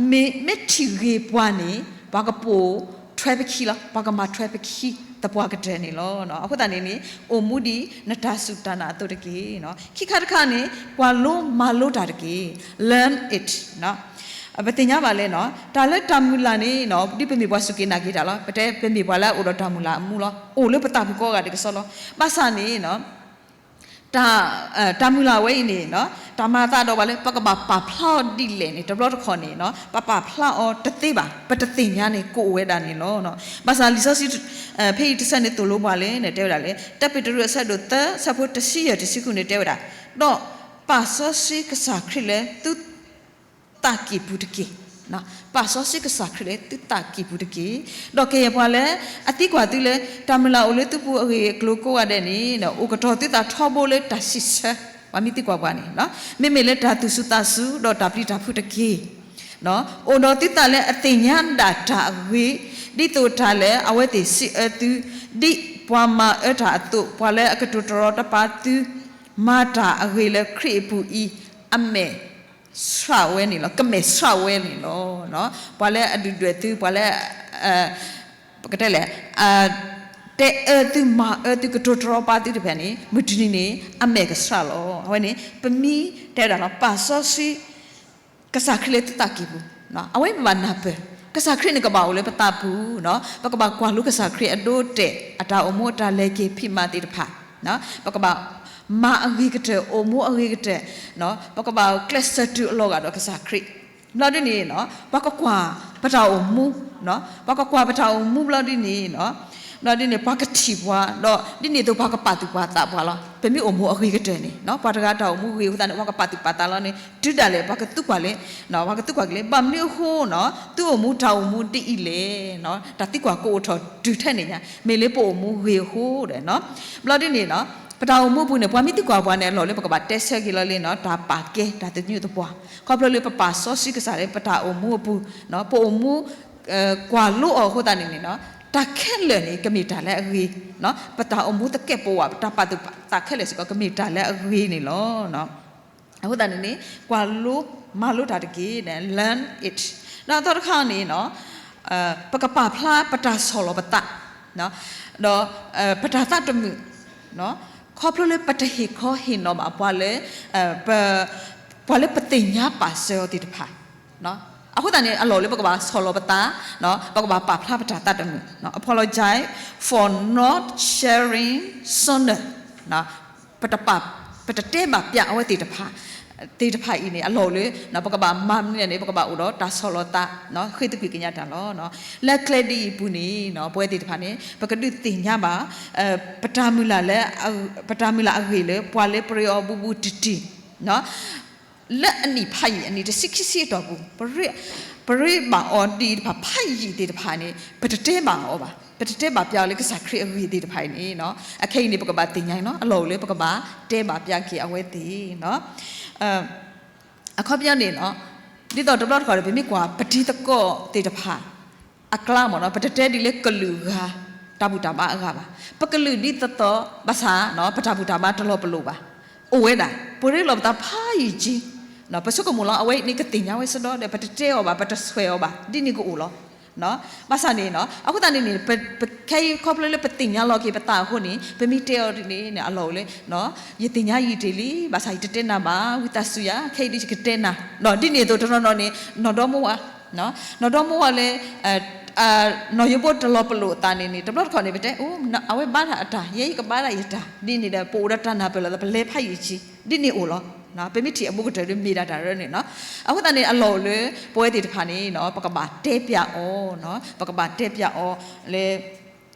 မ့ၢ်မ့ၢ်ထံၣ်ဂ့ၤပှၤန့ၣ် ပှၤကပိာ်ထွဲပခံလီၤ, ပှၤကမၤထွဲပခံသပှၢ်ကတၢၢ်န့ၣ်လီၤ. အဃိသတးန့ၣ်န့ၣ် အိၣ်မူဒ်နတၢ်စူၢ်တၢ်နာ်အသိးတက့ၢ်. ခံခါတခါန့ၣ် ကွၢ်လိမၤလိတၢ်တက့ၢ်. Learn it. ပသ့ၣ်ညါဘၣ်လၢ တၢ်လၢတၢ်မုၢ်လၢ်န့ၣ် ဒ်ပမ့ၢ်ပှၤစူၢ်က့ၤနာ်က့ၤတၢ်လီၤ. ပတဲပမ့ၢ်ပှၤလၢအအိၣ်ဒီးတၢ်မုၢ်လၢ်အမူလီၤ. အိၣ်လၢပသးပူၤကိးဂၤဒဲးကစီဒီလီၤ. ဘၣ်ဆၣ်န့ၣ် တၢ်မုၢ်လၢ်ဝဲအံၤန့ၣ် တၢ်မၤအသးဒီးပှၤလၢ ပကဘၣ်ပာ်ဖျါအီၤဒ်လဲၣ်န့ၣ် တဘျီတခီၣ်န့ၣ် ပပာ်ဖျါအီၤတသ့ဘၣ်, ပတသ့ၣ်ညါန့ၣ် ကအိၣ်ဝဲဒၣ်န့ၣ်လီၤ. ဘၣ်ဆၣ်လံာ်စီဆှံ ဖဲအံၤတဆၢန့ၣ်သိၣ်လိပှၤလၢ တဲဝဲဒၣ်လၢ တၢပ့းတရူးအဆၢဒိၣ်သၢ အဆၢဖိတဆံယဲၢ်တဆံဃုန့ၣ် တဲဝဲဒၣ်, ဒီးပာ်စီဆှံကစၢ်ခရံာ်လၢသုသးကံၢ်ပူၤတက့ၢ်. ပာ်စီဆှံကစၢ်ခရံာ်လၢသုသးကံၢ်ပူၤတက့ၢ်. ဒီးကယဲၢ်ပှၤလၢအသံကွၢ်သုလၢ တၢ်မုၢ်လၢ်အိၣ်လၢသုပူၤအဂ့ၢ်အကျိၤကိးဂၤဒဲးန့ၣ် အိၣ်ကတီၤသုသးထီဘိလၢတၢ်စံးဆၢ, ပှၤမ့ၢ်သံကွၢ်ပှၤန့ၣ် မ့မ့ၢ်လၢတၢ်သူၣ်စူၤသးစူၤ ဒီးတၢ်ပျံၤတၢ်ဖုးတက့ၢ်. အိၣ်ဒီးသုသးလၢအသ့ၣ်ညါဒၣ်တၢ်အဂ့ၤ, ဒ်သိးတၢ်လၢအဝဲသ့ၣ်စံးအၢသု, ဒ်ပှၤမၤအၢတၢ်အသိး, ပှၤလၢအကတိၤတရီတပါသု မၤတၢ်အဂ့ၤလၢခရံာ်အပူၤအံၤ, အမဲာ်ဆှးဝဲန့ၣ်လီၤ, ကမဲာ်ဆှးဝဲန့ၣ်လီၤ. ပှၤလၢအဒုၣ်ဒွဲၣ်သု, ပှၤလၢ ပကတဲလဲၣ်, တဲအၢသု မၤအၢသု ကတိၤတရီပာ်သုတဖၣ်န့ၣ် မုၢ်တနံၤန့ၣ် အမဲာ်ကဆှးလီၤ. အဝဲန့ၣ် ပမ့ၢ်တဲဝဲဒၣ်လီၤ ပာ်စီဆှံ ကစၢ်ခရံာ်လၢသုသးကံၢ်ပူၤ, အဝဲပဘၣ်နၢ်ပၢၢ်, ကစၢ်ခရံာ်န့ၣ်ကဘၣ်အိၣ်လၢပသးပူၤ, ပကဘၣ်ကွၢ်လိကစၢ်ခရံာ်အဒိအတဲာ် အတၢ်အိၣ်မူအတၢ်လဲၤက့ၤဖံးမၤသ့ၣ်တဖၣ်, ပကဘၣ်မၤအဂ့ၤကတၢၢ် အိၣ်မူအဂ့ၤကတၢၢ်, ပကဘၣ်ကျဲးစၢးတုၤအလီၢ်ဂာ်ဒီးကစၢ်ခရံာ် ဘျီဒ်န့ၣ် ပှၤကကွၢ်ပတၢ်အိၣ်မူ, ပှၤကကွၢ်ပတၢ်အိၣ်မူဘျီဒ်န့ၣ်, ဘျီဒ်န့ၣ် ပှၤကထံၣ်ပှၤ, ဒီးဒ်န့ၣ်အသိးပှၤကပာ်သူၣ်ပာ်သးပှၤလီၤ. ပမ့ၢ်အိၣ်မူအဂ့ၤကတၢၢ်န့ၣ် ပှၤတဂၤတၢ်အိၣ်မူဂ့ၤအဃိသတးန့ၣ် ပှၤကပာ်သူၣ်ပာ်သးလီၤန့ၣ် တုၤဒၣ်လဲာ်ပှၤကသံကွၢ်လၢ, ပှၤကသံကွၢ်က့ၤလၢ ဘၣ်မနုၤအဃိ သုအိၣ်မူတၢ်အိၣ်မူဒ်အံၤလဲၣ်, တၢ်သံကွၢ်ကအိၣ်ထီၣ်တုၤထဲန့ၣ်ညါ မ့ၢ်လၢပအိၣ်မူဂ့ၤအဃိဒီး ဘျီဒ်န့ၣ် ပတၢ်အိၣ်မူအပူၤန့ၣ် ပှၤမ့ၢ်သံကွၢ်ပှၤန့ၣ် အလီၢ်လၢပကဘၣ်တဲဆၢက့ၤလီၤလၢ တၢ်ပာ်ကဲတၢ်သညူးသပှၢ်, ခီဖျိလၢပပာ်စီဆှံကစၢ်လၢပတၢ်အိၣ်မူအပူၤ, ပအိၣ်မူ ကွၢ်လိအီၤအဃိသတးန့ၣ်န့ၣ် တၢ်ခဲလၢာ်န့ၣ် ကမ့ၢ်တၢ်လၢအဂ့ၤ, ပတၢ်အိၣ်မူသကဲးပဝး ပတၢ်ပာ်သူၣ်ပာ်သးခဲလၢာ်စ့ၢ်ကီး ကမ့ၢ်တၢ်လၢအဂ့ၤန့ၣ်လီၤ. အဃိသတးန့ၣ်န့ၣ် ကွၢ်လိမၤလိတၢ်တက့ၢ်, learn it. ဒီးအသီတခါန့ၣ် ပကပာ်ဖျါပတၢ်ဆီၣ်လီၤပသး ဒီး ပတၢ်သးတမုာ် ခီဖျိလၢပတဟ့ၣ်ခီဟ့ၣ်နီၤဘၣ်ပှၤလၢ ပှၤလၢပသ့ၣ်ညါပာ်စၢၤအီၤသ့ၣ်တဖၣ်, အဃိသတးန့ၣ် အလီၢ်လၢပကဘၣ်ဆီၣ်လီၤပသး, ပကဘၣ်ပာ်ဖျါပတၢ်သးတမုာ်, apologize for not sharing sooner. ပတပာ်, ပတတဲဘၣ်ပျးအဝဲသ့ၣ်တဖၣ်, သ့ၣ်တဖၣ်အံၤန့ၣ် အလီၢ်လၢ ပကဘၣ်မၤမနုၤန့ၣ် ပကဘၣ်အိၣ်ဒီးတၢ်ဆီၣ်လီၤသး, ဃ့သကွံာ်ကညးတၢ်လီၤ. လၢကျဲဒ်အံၤအပူၤန့ၣ် ပဝဲသ့ၣ်တဖၣ်န့ၣ် ပကဒုးသ့ၣ်ညါဘၣ် ပတၢ်မုၢ်လၢ်လၢ ပတၢ်မုၢ်လၢ်အဂ့ၢ်လၢ ပှၤလၢပရ့အီၤဘူးဘူးတံၢ်တံၢ် လၢအနံၣ်ဖးယံာ် အနံၣ်တဆံခံဆံအတီၢ်ပူၤ, ပရ့ဘၣ်အီၤဒ်အံၤတဖၣ် ဖးယံာ်သ့ၣ်တဖၣ်န့ၣ် ပတတဲဘၣ်အီၤဘၣ်, ပတတဲဘၣ်ပျးအီၤလၢကစၢ်ခရံာ်အဂ့ၢ်သ့ၣ်တဖၣ်အံၤန့ၣ်, အခဲအံၤန့ၣ် ပကဘၣ်သ့ၣ်ညါအံၤလီၤ, အလီၢ်အိၣ်လၢပကဘၣ်တဲဘၣ်ပျးက့ၤအဝဲသ့ၣ် အခီပညီန့ၣ် ဒ်သိးတဘျီတခီၣ်ဒီး ပမ့ၢ်ကွၢ်ပတံၤသကိးသ့ၣ်တဖၣ် အကျါမ့ၢ်နီၤ ပတတဲဒ်လၢကလုာ်ဂၤ တၢ်ဘူၣ်တၢ်ဘါအဂၤဘၣ်. ပကလုာ်ဒ်သိးသိး ဘၣ်ဆၣ် ပတၢ်ဘူၣ်တၢ်ဘါတလီၤပလိာ်ဘၣ်. အိၣ်ဝဲဒၣ် ပရ့လိာ်ပသးဖးယံာ်က့, ပဆိကမိၣ်လီၤ အဝဲအံၤန့ၣ်ကသ့ၣ်ညါဝဲစ့ၢ်ကီးဒီး ပတတဲအီၤဘၣ် ပတဆွဲးအီၤဘၣ် ဒ်န့ၣ်ကအိၣ်လီၤ. ဘၣ်ဆၣ်န့ၣ် အဃိသတးန့ၣ်န့ၣ် ပခဲအံၤခီဖျိလၢပသ့ၣ်ညါလီၤက့ၤပသးအဃိန့ၣ် ပမ့ၢ်တဲအီၤဒ်န့ၣ်န့ၣ် အလီၢ်အိၣ်လၢ ယသ့ၣ်ညါယံာ်တ့ၢ်လံ ဘၣ်ဆၣ်ယတတဲနၤဘၣ် ဝံသးစူၤယၤ ခဲအံၤဒ်ယကတဲနၤ, ဒ်န့ၣ်အသိးတနီၤနီၤန့ၣ် နီၢ်ဒီမါဝၤ နီၢ်ဒီမါဝၤလၢ နီၢ်ယိၤဘိတလီၤပလိာ်အသးန့ၣ်န့ၣ် တဘျီတခီၣ်န့ၣ် ပတဲ အိ အဝဲဘါတၢ်အတၢ် ယဲယကဘါဒၣ်ယတၢ် ဒ်န့ၣ်ဒီး ပအိၣ်ဒီးတၢ်နၢ်ပၢၢ်လိာ်သး ပလဲၤဖးယံာ်က့ ဒ်န့ၣ်အိၣ်လီၤ. ပမ့ၢ်ထံၣ်အဘူးကတၢၢ်ဒီးမ့ၢ်ဒၣ်တၢ်ရၢန့ၣ်လီၤ. အဃိသတးန့ၣ် အလီၢ်အိၣ်လၢ ပဝဲသ့ၣ်တဖၣ်န့ၣ် ပကဘၣ်တဲပျးအီၤ, ပကဘၣ်တဲပျးအီၤလၢ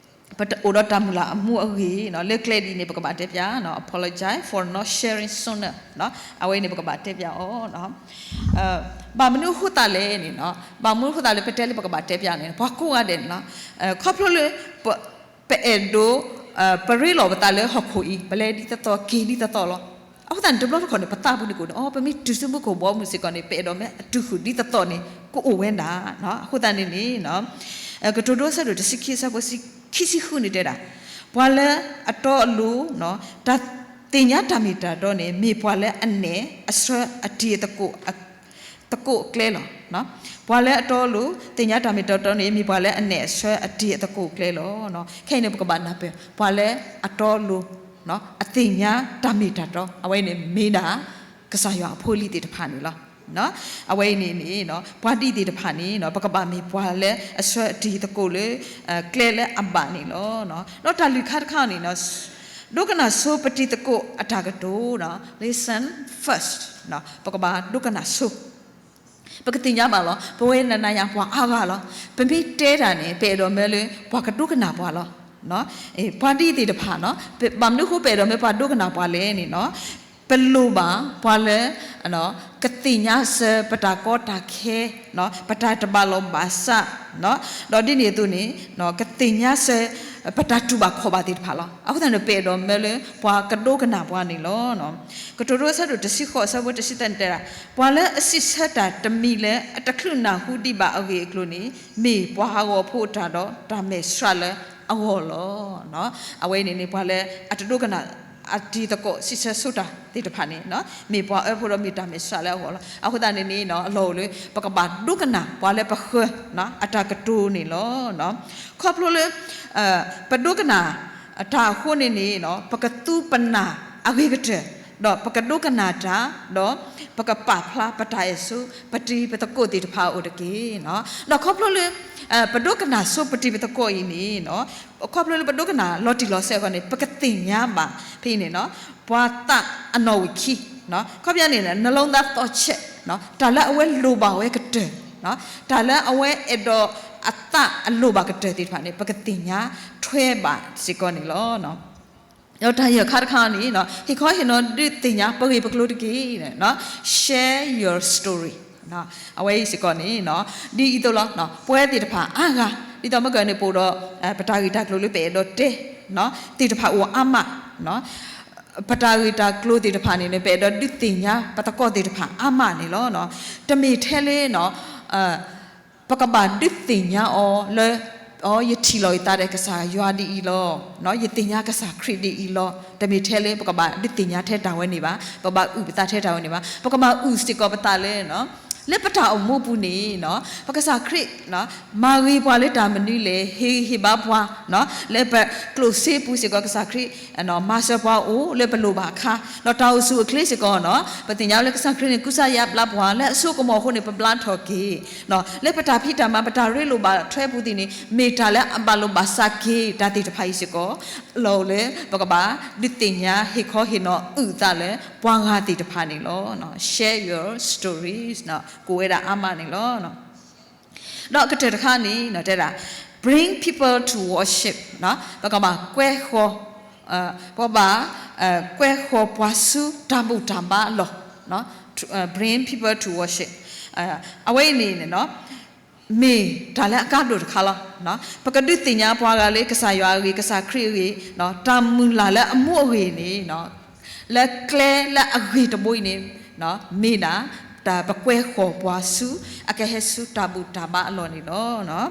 ပအိၣ်ဒီးတၢ်မုၢ်လၢ်အမူအဂ့ၢ် လၢကျဲဒ်အံၤန့ၣ် ပကဘၣ်တဲပျး apologize for not sharing sooner အဝဲန့ၣ် ပကဘၣ်တဲပျးအီၤ ဘၣ်မနုၤအဃိသတးလဲၣ်န့ၣ်, ဘၣ်မနုၤအဃိသတးလၢပတဲလၢပကဘၣ်တဲပျးန့ၣ် ပှၤကိးဂၤဒဲးန့ၣ်လီၤ. ခီဖျိလၢ ပအဲၣ်ဒိး ပရ့လိာ်ပသးလၢဟီၣ်ခိၣ်အံၤ ပလဲၤဒ်သိးသိး က့ၤဒ်သိးသိးလီၤ. အဃိသတးန့ၣ် တဘျီတခီၣ်န့ၣ် ပသးပူၤန့ၣ်ကအိၣ်န့ၣ် အိ ပမ့ၢ်တုၤဆူမူခိၣ်ဘီမုၢ်စ့ၢ်ကီးန့ၣ် ပအဲၣ်ဒိးမ့ၢ်အတုၤဃုာ်ဒ်သိးသိးန့ၣ် ကအိၣ်ဝဲဒၣ်. အဃိသတးန့ၣ်န့ၣ် ကတိၤဒိအဆၢဒိၣ်တဆံခံ အဆၢဖိခံဆံဃုန့ၣ်တဲဒၣ်, ပှၤလၢအတီအလိၤ တၢ်သ့ၣ်ညါတၢ်မ့ၢ်တၢ်တီန့ၣ် မ့ၢ်ပှၤလၢအနဲၣ်အဆၢအတံၤအသကိး သကိးအကျဲလီၤ. ပှၤလၢအတီအလိၤ သ့ၣ်ညါတၢ်မ့ၢ်တၢ်တီန့ၣ် မ့ၢ်ပှၤလၢအနဲၣ်အဆၢအတံၤအသကိးအကျဲလီၤ. ခဲအံၤန့ၣ် ပကဘၣ်နၢ်ပၢၢ် ပှၤလၢအတီအလိၤ အသ့ၣ်ညါတၢ်မ့ၢ်တၢ်တီ အဝဲအံၤန့ၣ်မ့ၢ်ဒၣ် ကစၢ်ယွၤအဖိအလံၤသ့ၣ်တဖၣ်န့ၣ်လီၤ. အဝဲအံၤန့ၣ်န့ၣ် ပှၤဒ်သ့ၣ်တဖၣ်န့ၣ် ပကဘၣ်မ့ၢ်ပှၤလၢအဆၢအတံၤသကိးလၢ ကျဲလၢအဘၣ်န့ၣ်လီၤ. ဒီးတၢ်လုၢ်ခါတခါန့ၣ် ဒိကနၣ်ဆိပတံၤသကိးအတၢ်ကတိၤ listen first ပကဘၣ်ဒိကနၣ်ဆိ ပကသ့ၣ်ညါဘၣ်လီၤ ပဝဲနၤနၤယၤပှၤအါဂၤလီၤ. ပမ့ၢ်တဲတၢ်န့ၣ် ပအဲၣ်ဒိးမၢလၢပှၤကဒိကနၣ်ပှၤလီၤ. ပှၤဒ်သ့ၣ်တဖၣ် ဘၣ်မနုၤအဃိပအဲၣ်ဒိးမၢပှၤဒိကနၣ်ပှၤလဲၣ်န့ၣ် ပလိၣ်ဘၣ်ပှၤလၢ ကသ့ၣ်ညါစၢၤပတၢ်ကီတၢ်ခဲ ပတၢ်တဘၣ်လိာ်ဘၣ်စး ဒီးဒ်န့ၣ်အသိးန့ၣ် ကသ့ၣ်ညါစၢၤ ပတၢ်တူၢ်ဘၣ်ခီၣ်ဘၣ်သ့ၣ်တဖၣ်လီၤ. အဃိသတးန့ၣ် ပအဲၣ်ဒိးမၢလၢပှၤကဒိကနၣ်ပှၤန့ၣ်လီၤ. ကတိၤဒိအဆၢဒိၣ်တဆံဃိး အဆၢဖိတဆံသၢန့ၣ်တဲဒၣ်, ပှၤလၢအစံးဆၢတၢ်တမံၤလၢအတချုးနၢ်ဟူဒံးဘၣ်အဂ့ၢ်အကျိၤန့ၣ် မ့ၢ်ပှၤဟးဂီၤဖိအတၢ်ဒီးတၢ်မဲာ်ဆှးလၢအဂီၢ်လီၤ. အဝဲန့ၣ်န့ၣ် ပှၤလၢအတဒိကနၣ် အတံၤသကိးစံးဆၢဆိတၢ်သ့ၣ်တဖၣ်န့ၣ် မ့ၢ်ပှၤအၢဖိဒီးမ့ၢ်တၢ်မဲာ်ဆှးလၢအဂီၢ်လီၤ. အဃိသတးန့ၣ်န့ၣ် အလီၢ်အိၣ်လၢ ပကဘၣ်ဒိကနၣ်ပှၤလၢပဃၢၤ အတၢ်ကတိၤန့ၣ်လီၤ. ခီဖျိလၢ ပဒိကနၣ်တၢ်အဃိန့ၣ်န့ၣ် ပကသူပနၢ်အဂ့ၤကတၢၢ် ဒီးပကဒိကနၣ်တၢ် ဒီးပကပာ်ဖျါပတၢ်အဲၣ်ဆိ ပတံၤပသကိးသ့ၣ်တဖၣ်အအိၣ်တက့ၢ်. ဒီးခီဖျိလၢ ပဒိကနၣ်ဆိပတံၤပသကိးအံၤန့ၣ် ခီဖျိလၢပဒိကနၣ်လီၤတံၢ်လီၤဆဲးအဃိန့ၣ် ပကသ့ၣ်ညါဘၣ်ဖဲအံၤန့ၣ် ပှၤသးအနီၣ်ဝံာ်ခံ ခီပညီန့ၣ် နှလုံးသားသီးချက် တၢ်လၢအဝဲလိၣ်ဘၣ်ဝဲကတၢၢ် တၢ်လၢအဝဲအဲၣ်ဒိးအသးအလိၣ်ဘၣ်ကတၢၢ်သ့ၣ်တဖၣ်န့ၣ် ပကသ့ၣ်ညါထွဲဘၣ်စ့ၢ်ကီးန့ၣ်လီၤ. ဒီးတၢ်ယဲၢ်ခါတခါန့ၣ် ဟ့ၣ်ခီဟ့ၣ်နီၤဒုးသ့ၣ်ညါပဂ့ၢ်ပကျိၤတက့ၢ်. Share your story အဝဲအံၤစ့ၢ်ကီးန့ၣ် ဒ်အံၤသိးလီၤ. ပဝဲသ့ၣ်တဖၣ်အါဂၤ ဒ်သိးမ့ၢ်ကန့ၣ် ပအိၣ်ဒီး ပတၢ်ဂ့ၢ်တၢ်ကျိၤလၢပအဲၣ်ဒိးတဲ သ့ၣ်တဖၣ်အိၣ်အါမး ပတၢ်ဂ့ၢ်တၢ်ကျိၤသ့ၣ်တဖၣ်န့ၣ် ပအဲၣ်ဒိးဒုးသ့ၣ်ညါပသကိးသ့ၣ်တဖၣ်အါမးန့ၣ်လီၤ. တမ့ၢ်ထဲလၢ ပကဘၣ်ဒုးသ့ၣ်ညါအီၤလၢ အိ ယထံၣ်လီၤယသးဒီးကစၢ်ယွၤဒ်အံၤလီၤ, ယသ့ၣ်ညါကစၢ်ခရံာ်ဒ်အံၤလီၤ. တမ့ၢ်ထဲလၢပကဘၣ်ဒုးသ့ၣ်ညါထဲတၢ်ဝဲန့ၣ်ဘၣ်, ပကဘၣ်အုၣ်ပသးထဲတၢ်ဝဲန့ၣ်ဘၣ်. ပကဘၣ်အုၣ်စ့ၢ်ကီးပသးလၢ လၢပတၢ်အိၣ်မူပူၤန့ၣ် ပကစၢ်ခရံာ် မၤဂ့ၤပှၤလၢတၢ်မနုၤလဲၣ်, ဟ့ၣ်ဂံၢ်ဟ့ၣ်ဘါပှၤ လၢပကျိၣ်စ့ပူၤစ့ၢ်ကီး ကစၢ်ခရံာ် မၤစၢၤပှၤအိၣ်လၢပလိၣ်ဘၣ်အခါ, ဒီးတၢ်အိၣ်ဆူၣ်အိၣ်ချ့စ့ၢ်ကီးန့ၣ် ပသ့ၣ်ညါလၢကစၢ်ခရံာ်န့ၣ် ကူစါယါဘျါပှၤ လၢအစိကမီၤအဃိန့ၣ် ပဘျါထီၣ်က့ၤ လၢပတၢ်ဖံးတၢ်မၤ ပတၢ်ရ့လိာ်ဘၣ်ထွဲပူၤသ့ၣ်န့ၣ် မ့ၢ်တၢ်လၢအဘၣ်လိာ်ဘၣ်စးက့ၤတၢ်သ့ၣ်တဖၣ်အံၤစ့ၢ်ကီး အလီၢ်အိၣ်လၢ ပကဘၣ်ဒုးသ့ၣ်ညါ ဟ့ၣ်ခီဟ့ၣ်နီၤအုၣ်သးလၢ ပှၤဂၤသ့ၣ်တဖၣ်န့ၣ်လီၤ. Share your stories ကိးဝဲဒၣ်အါမးန့ၣ်လီၤ. ဒီးအကတၢၢ်တခါန့ၣ် တဲဒၣ် bring people to worship ပကဘၣ်ကွဲဃီၤ ပကဘၣ် ကွဲဃီၤပှၤဆူတၢ်ဘူၣ်တၢ်ဘါအလီၢ် bring people to worship အဝဲအံၤန့ၣ် မ့ၢ်တၢ်လၢအကါဒိၣ်တခါလီၤ. ပကဒုးသ့ၣ်ညါပှၤဂၤလၢကစၢ်ယွၤအဂ့ၢ် ကစၢ်ခရံာ်အဂ့ၢ် တၢ်မုၢ်လၢ်လၢအမူအဂ့ၢ်န့ၣ် လၢကျဲလၢအဂ့ၤတဘိအံၤန့ၣ် မ့ၢ်ဒၣ် တၢ်ပကွဲဃီၤပှၤဆူ အကဟဲဆူတၢ်ဘူၣ်တၢ်ဘါအလီၢ်န့ၣ်လီၤ.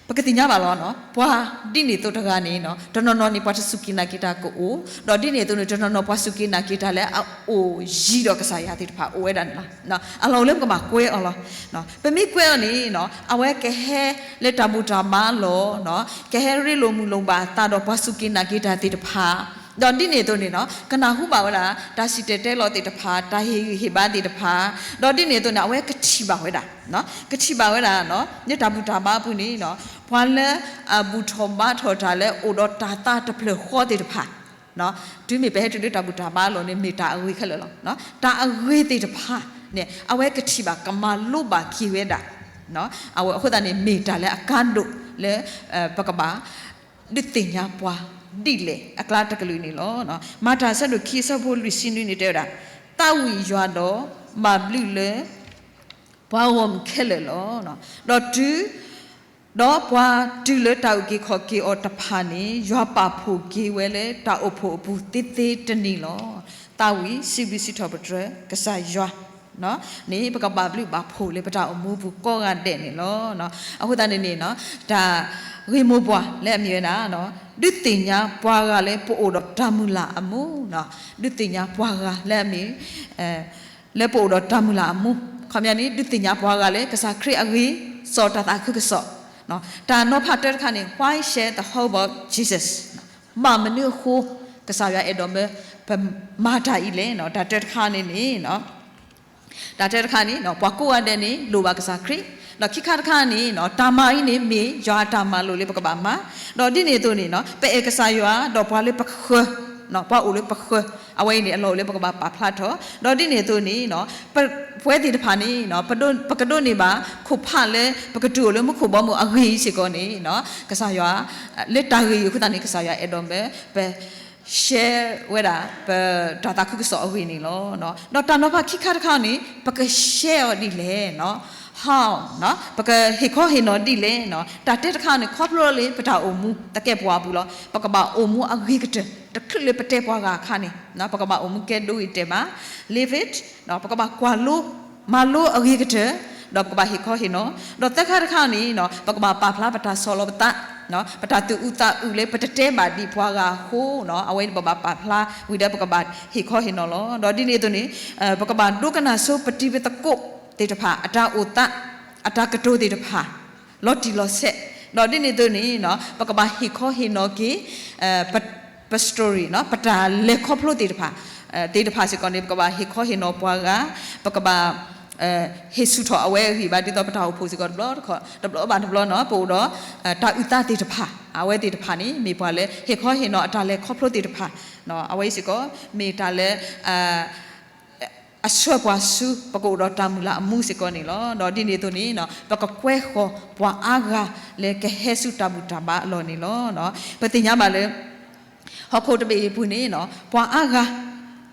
ပကသ့ၣ်ညါဘၣ်လီၤ, ပှၤဒ်န့ၣ်အသိးတဂၤန့ၣ် တနီၤနီၤန့ၣ် ပှၤတစူၢ်က့ၤနာ်က့ၤတၢ်ကအိၣ်, ဒီးဒ်န့ၣ်အသိးန့ၣ် တနီၤနီၤပှၤစူၢ်က့ၤနာ်က့ၤတၢ်လၢအအိၣ်ယံၤဒီးကစၢ်ယွၤသ့ၣ်တဖၣ် အိၣ်ဝဲဒၣ်န့ၣ်လီၤ. အလီၢ်အိၣ်လၢပကဘၣ်ကွဲးအီၤလီၤ. ပမ့ၢ်ကွဲးအီၤန့ၣ် အဝဲကဟဲလၢတၢ်ဘူၣ်တၢ်ဘါလီၢ်, ကဟဲရ့လိာ်မုာ်လိာ်ဘၣ်အသးဒီးပှၤစူၢ်က့ၤနာ်က့ၤတၢ်သ့ၣ်တဖၣ်, ဒီးဒ်န့ၣ်အသိးန့ၣ် ကနၢ်ဟူဘၣ်ဝဲဒၣ် တၢ်စံၣ်တဲၤတဲလီၤသ့ၣ်တဖၣ်, တၢ်ဟ့ၣ်ဂံၢ်ဟ့ၣ်ဘါသ့ၣ်တဖၣ်, ဒီးဒ်န့ၣ်အသိးန့ၣ် အဝဲကထံၣ်ဘၣ်ဝဲဒၣ် ကထံၣ်ဘၣ်ဝဲဒၣ် လၢတၢ်ဘူၣ်တၢ်ဘါအပူၤန့ၣ် ပှၤလၢအဘူၣ်ထီၣ်ဘါထီၣ်တၢ်လၢအိၣ်ဒီးတၢ်သးတဖျၢၣ်ဃီသ့ၣ်တဖၣ်, တုၤမ့ၢ်ပဟဲတုၤလၢတၢ်ဘူၣ်တၢ်ဘါအလီၢ်န့ၣ် မ့ၢ်တၢ်အဂ့ၤခဲလၢာ်လီၤ. တၢ်အဂ့ၤသ့ၣ်တဖၣ်န့ၣ် အဝဲကထံၣ်ဘၣ်ကမၤလိဘၣ်က့ၤဝဲဒၣ်, အဃိသတးန့ၣ် မ့ၢ်တၢ်လၢအကါဒိၣ်လၢ ပကဘၣ် ဒုးသ့ၣ်ညါပှၤဒ်လဲၣ်အကျါတကလုာ်န့ၣ်လီၤ. မၤတၢ်အဆၢဒိၣ်ခံအဆၢဖိလွံၢ်ဆံနွံန့ၣ်တဲဝဲဒၣ်, သးဝံၣ်ယွၤဒီးဘၣ်ဘျုးလၢ ပှၤဂီၢ်မုၢ်ခဲလၢာ်လီၤ. ဒီးတုၤ ဒီးပှၤတုၤလၢတၢ်အုၣ်က့ၤခီၣ်က့ၤအီၤတဖၣ်န့ၣ် ယွၤပာ်ဖှိၣ်က့ၤဝဲလၢတၢ်အိၣ်ဖှိၣ်အပူၤသ့သ့တနံၤလီၤ. သးဝံၣ်စံးဘျုးစံးထီၣ်ပတြၢၤကစၢ်ယွၤန့ၣ် ပကဘၣ်ဘျုးဘၣ်ဖှိၣ်လၢပတၢ်အိၣ်မူပူၤကိးဂၤဒဲးန့ၣ်လီၤ. အဃိသတးန့ၣ်န့ၣ် တၢ်ဂ့ၢ်မိၢ်ပှၢ်လၢအမ့ၢ်ဝဲဒၣ် ဒုးသ့ၣ်ညါပှၤဂၤလၢပအိၣ်ဒီးတၢ်မုၢ်လၢ်အမူ, ဒုးသ့ၣ်ညါပှၤဂၤလၢအမ့ၢ် လၢပအိၣ်ဒီးတၢ်မုၢ်လၢ်အမူ, ခီပညီန့ၣ် ဒုးသ့ၣ်ညါပှၤဂၤလၢကစၢ်ခရံာ်အဂ့ၢ်, စီၤတၢ်သးခုကစီၣ်, တၢ်နီၤဖးတၢတခါန့ၣ် Why share the hope of Jesus? ဘၣ်မနုၤအဃိ ကစၢ်ယွၤအဲၣ်ဒိးမၢပမၤတၢ်အံၤလဲၣ်. တၢ်တၢတခါန့ၣ်န့ၣ် တၢ်တၢတခါန့ၣ် ပှၤကိးဂၤဒဲးန့ၣ် လိၣ်ဘၣ်ကစၢ်ခရံာ်, ဒီးခံခါတခါန့ၣ် တၢ်မၤအံၤန့ၣ်မ့ၢ်ယွၤအတၢ်မၤလိာ်လၢပကဘၣ်မၤ, ဒီးဒ်န့ၣ်အသိးန့ၣ် ပအဲၣ်ကစၢ်ယွၤ ဒီးပှၤလၢပဃၢၤ, ပှၤအိၣ်လၢပဃၢၤ, အဝဲအံၤန့ၣ် အလီၢ်အိၣ်လၢပကဘၣ်ပာ်ဖျါထီၣ်, ဒီးဒ်န့ၣ်အသိးန့ၣ် ပဝဲသ့ၣ်တဖၣ်န့ၣ် ပကဒိးန့ၢ်ဘၣ်ခိၣ်ဖးလၢ ပကတုၤအိၣ်လၢမူခိၣ်ဘီမုၢ်အဂ့ၢ်အံၤစ့ၢ်ကီးန့ၣ် ကစၢ်ယွၤ လၢတၢ်ဂ့ၢ်အံၤအဃိသတးန့ၣ် ကစၢ်ယွၤအဲၣ်ဒိးမၢပ share ဝဲဒၣ် ပတၢ်သးခုကစီၣ်အဂ့ၢ်န့ၣ်လီၤ. ဒီးတၢ်နီၤဖးခံခါတခါန့ၣ် ပက share အီၤဒ်လဲၣ်, how ပကဟ့ၣ်ခီဟ့ၣ်နီၤဒ်လဲၣ်. တၢ်တဲတခါန့ၣ် ခီဖျိလၢပတၢ်အိၣ်မူသကဲးပဝးအပူၤလီၤ. ပကဘၣ်အိၣ်မူအဂ့ၤကတၢၢ် တချုးလၢပတဲပှၤဂၤအခါန့ၣ် ပကဘၣ်အိၣ်မူကဲဒိဂ့ၤတဲာ်ဘၣ် live it, ပကဘၣ်ကွၢ်လိ မၤလိအဂ့ၤကတၢၢ်, ဒီးပကဘၣ်ဟ့ၣ်ခီဟ့ၣ်နီၤ, ဒီးသၢခါတခါန့ၣ် ပကဘၣ်ပာ်ဖျါပတၢ်ဆီၣ်လီၤပသး, ပတၢ်သူၣ်အုးသးအုးလၢပတတဲဘၣ်ဒံးပှၤဂၤအဃိ, အဝဲန့ၣ်ပဘၣ်ပာ်ဖျါဝံၤဒီးပကဘၣ်ဟ့ၣ်ခီဟ့ၣ်နီၤလီၤ. ဒီးဒ်န့ၣ်အသိးန့ၣ် ပကဘၣ်ဒိကနၣ်ဆိပတံၤပသကိးသ့ၣ်တဖၣ် အတၢ်အိၣ်သး အတၢ်ကတိၤသ့ၣ်တဖၣ် လီၤတံၢ်လီၤဆဲး, ဒီးဒ်န့ၣ်အသိးန့ၣ် ပကဘၣ်ဟ့ၣ်ခီဟ့ၣ်နီၤက့ၤ ပ story ပတၢ်လဲၤခီဖျိသ့ၣ်တဖၣ် သ့ၣ်တဖၣ်စ့ၢ်ကီးန့ၣ် ပကဘၣ်ဟ့ၣ်ခီဟ့ၣ်နီၤပှၤဂၤ, ပကဘၣ် ဟ့ၣ်ဆူၣ်ထီၣ်အဝဲအဂံၢ်ဘါ ဒ်သိးပတၢ်အိၣ်ဖှိၣ်စ့ၢ်ကီးတဘျီတခီၣ် တဘျီဘၣ်တဘျီန့ၣ် ပအိၣ်ဒီး တၢ်အုၣ်သးသ့ၣ်တဖၣ် အဝဲသ့ၣ်တဖၣ်န့ၣ် မ့ၢ်ပှၤလၢဟ့ၣ်ခီဟ့ၣ်နီၤအတၢ်လဲၤခီဖျိသ့ၣ်တဖၣ်, အဝဲအံၤစ့ၢ်ကီး မ့ၢ်တၢ်လၢ အဆှၢပှၤဆူ ပကအိၣ်ဒီးတၢ်မုၢ်လၢ်အမူစ့ၢ်ကီးန့ၣ်လီၤ. ဒီးဒ်န့ၣ်အသိးန့ၣ် ပကကွဲဃီၤပှၤအါဂၤလၢကဟဲဆူတၢ်ဘူၣ်တၢ်ဘါအလီၢ်န့ၣ်လီၤ. ပသ့ၣ်ညါဘၣ်လၢ ဟီၣ်ခိၣ်တဘ့ၣ်အံၤအပူၤန့ၣ် ပှၤအါဂၤ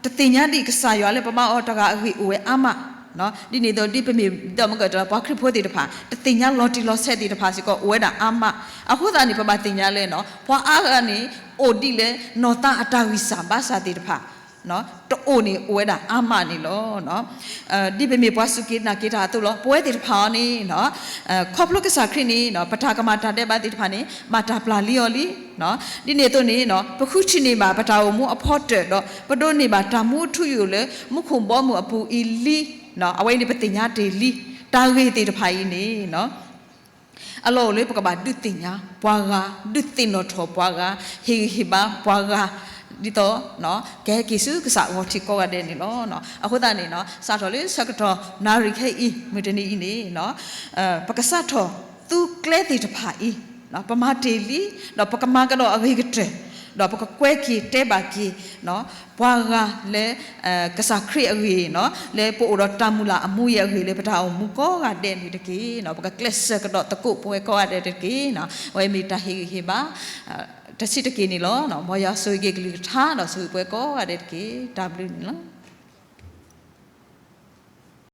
တသ့ၣ်ညါဒံးကစၢ်ယွၤလၢပဘါအီၤတဂၤအဂ့ၢ်အိၣ်ဝဲအါမး, ဒ်န့ၣ်အသိးဒ်ပမ့ၢ်ဒီးမုၢ်ကတၢၢ်လၢပှၤခရံာ်ဖိသ့ၣ်တဖၣ် တသ့ၣ်ညါလီၤတံၢ်လီၤဆဲးသ့ၣ်တဖၣ်စ့ၢ်ကီးအိၣ်ဝဲဒၣ်အါမး, အဃိသတးန့ၣ် ပဘၣ်သ့ၣ်ညါလၢ ပှၤအါဂၤန့ၣ် အိၣ်ဒ်လဲၣ် နီၢ်သးအတၢ်ဂံၢ်စၢ်ဘါစၢ်သ့ၣ်တဖၣ် တအိၣ်န့ၣ်အိၣ်ဝဲဒၣ်အါမးန့ၣ်လီၤ. ဒ်ပမ့ၢ်ပှၤစူၢ်က့ၤနာ်က့ၤတၢ်အသိးလီၤ. ပဝဲသ့ၣ်တဖၣ်အံၤန့ၣ် ခီဖျိကစၢ်ခရံာ်န့ၣ် ပတၢ်ကမၣ်တၢ်ဒဲးဘးသ့ၣ်တဖၣ်န့ၣ် ဘၣ်တၢ်ပျၢ်လံအီၤလံ. ဒ်န့ၣ်အသိးန့ၣ် ပဃုထံၣ်န့ၢ်ဘၣ်ပတၢ်အိၣ်မူအဖီတၢၢ်ဒီး ပဒိးန့ၢ်ဘၣ်တၢ်မူအထူအယိာ်လၢမူခိၣ်ဘီမုၢ်အပူၤအံၤလံ. အဝဲအံၤန့ၣ် ပသ့ၣ်ညါတ့ၢ်လံ. တၢ်ဂ့ၢ်သ့ၣ်တဖၣ်အံၤန့ၣ် အလီၢ်အိၣ်လၢပကဘၣ်ဒုးသ့ၣ်ညါပှၤဂၤ, ဒုးသ့ၣ်နီၣ်ထီၣ်ပှၤဂၤ, ဟ့ၣ်ဂံၢ်ဟ့ၣ်ဘါပှၤဂၤ, ဒ်သိး ကဟဲက့ၤဆူကစၢ်အဂီၢ်ထံးကိးဂၤဒဲးန့ၣ်လီၤ. အဃိသတးန့ၣ် စးထီၣ်လၢဆၢကတီၢ်နၣ်ရံၣ်ခဲအံၤ မုၢ်တနံၤအံၤန့ၣ် ပကစးထီၣ်သူကျဲသ့ၣ်တဖၣ်အံၤ ပမၤတ့ၢ်လံ, ဒီးပကမၤကဒီးအဂ့ၤကတၢၢ်, ဒီးပကကွဲက့ၤတဲဘၣ်က့ၤ ပှၤဂၤလၢ ကစၢ်ခရံာ်အဂ့ၢ် လၢပအိၣ်ဒီးတၢ်မုၢ်လၢ်အမူအယံၤအဂ့ၢ်လၢပတၢ်အိၣ်မူကိးဂၤဒဲးန့ၣ်တက့ၢ်. ပကကျဲးစၢးကဒီးသကိးပဝဲကိးဂၤဒဲးတက့ၢ်. အဝဲမ့ၢ်တၢ်ဟ့ၣ်ဂံၢ်ဟ့ၣ်ဘါ တဆံးတက့ၢ်န့ၣ်လီၤ. မ်ယွၤဆိၣ်ဂ့ၤက့ၤကလုၢ်ကထါ ဒီးဆိၣ်ဂ့ၤပဝဲကိးဂၤဒဲးတက့ၢ်. တၢ်ဘျုးန့ၣ်လီၤ.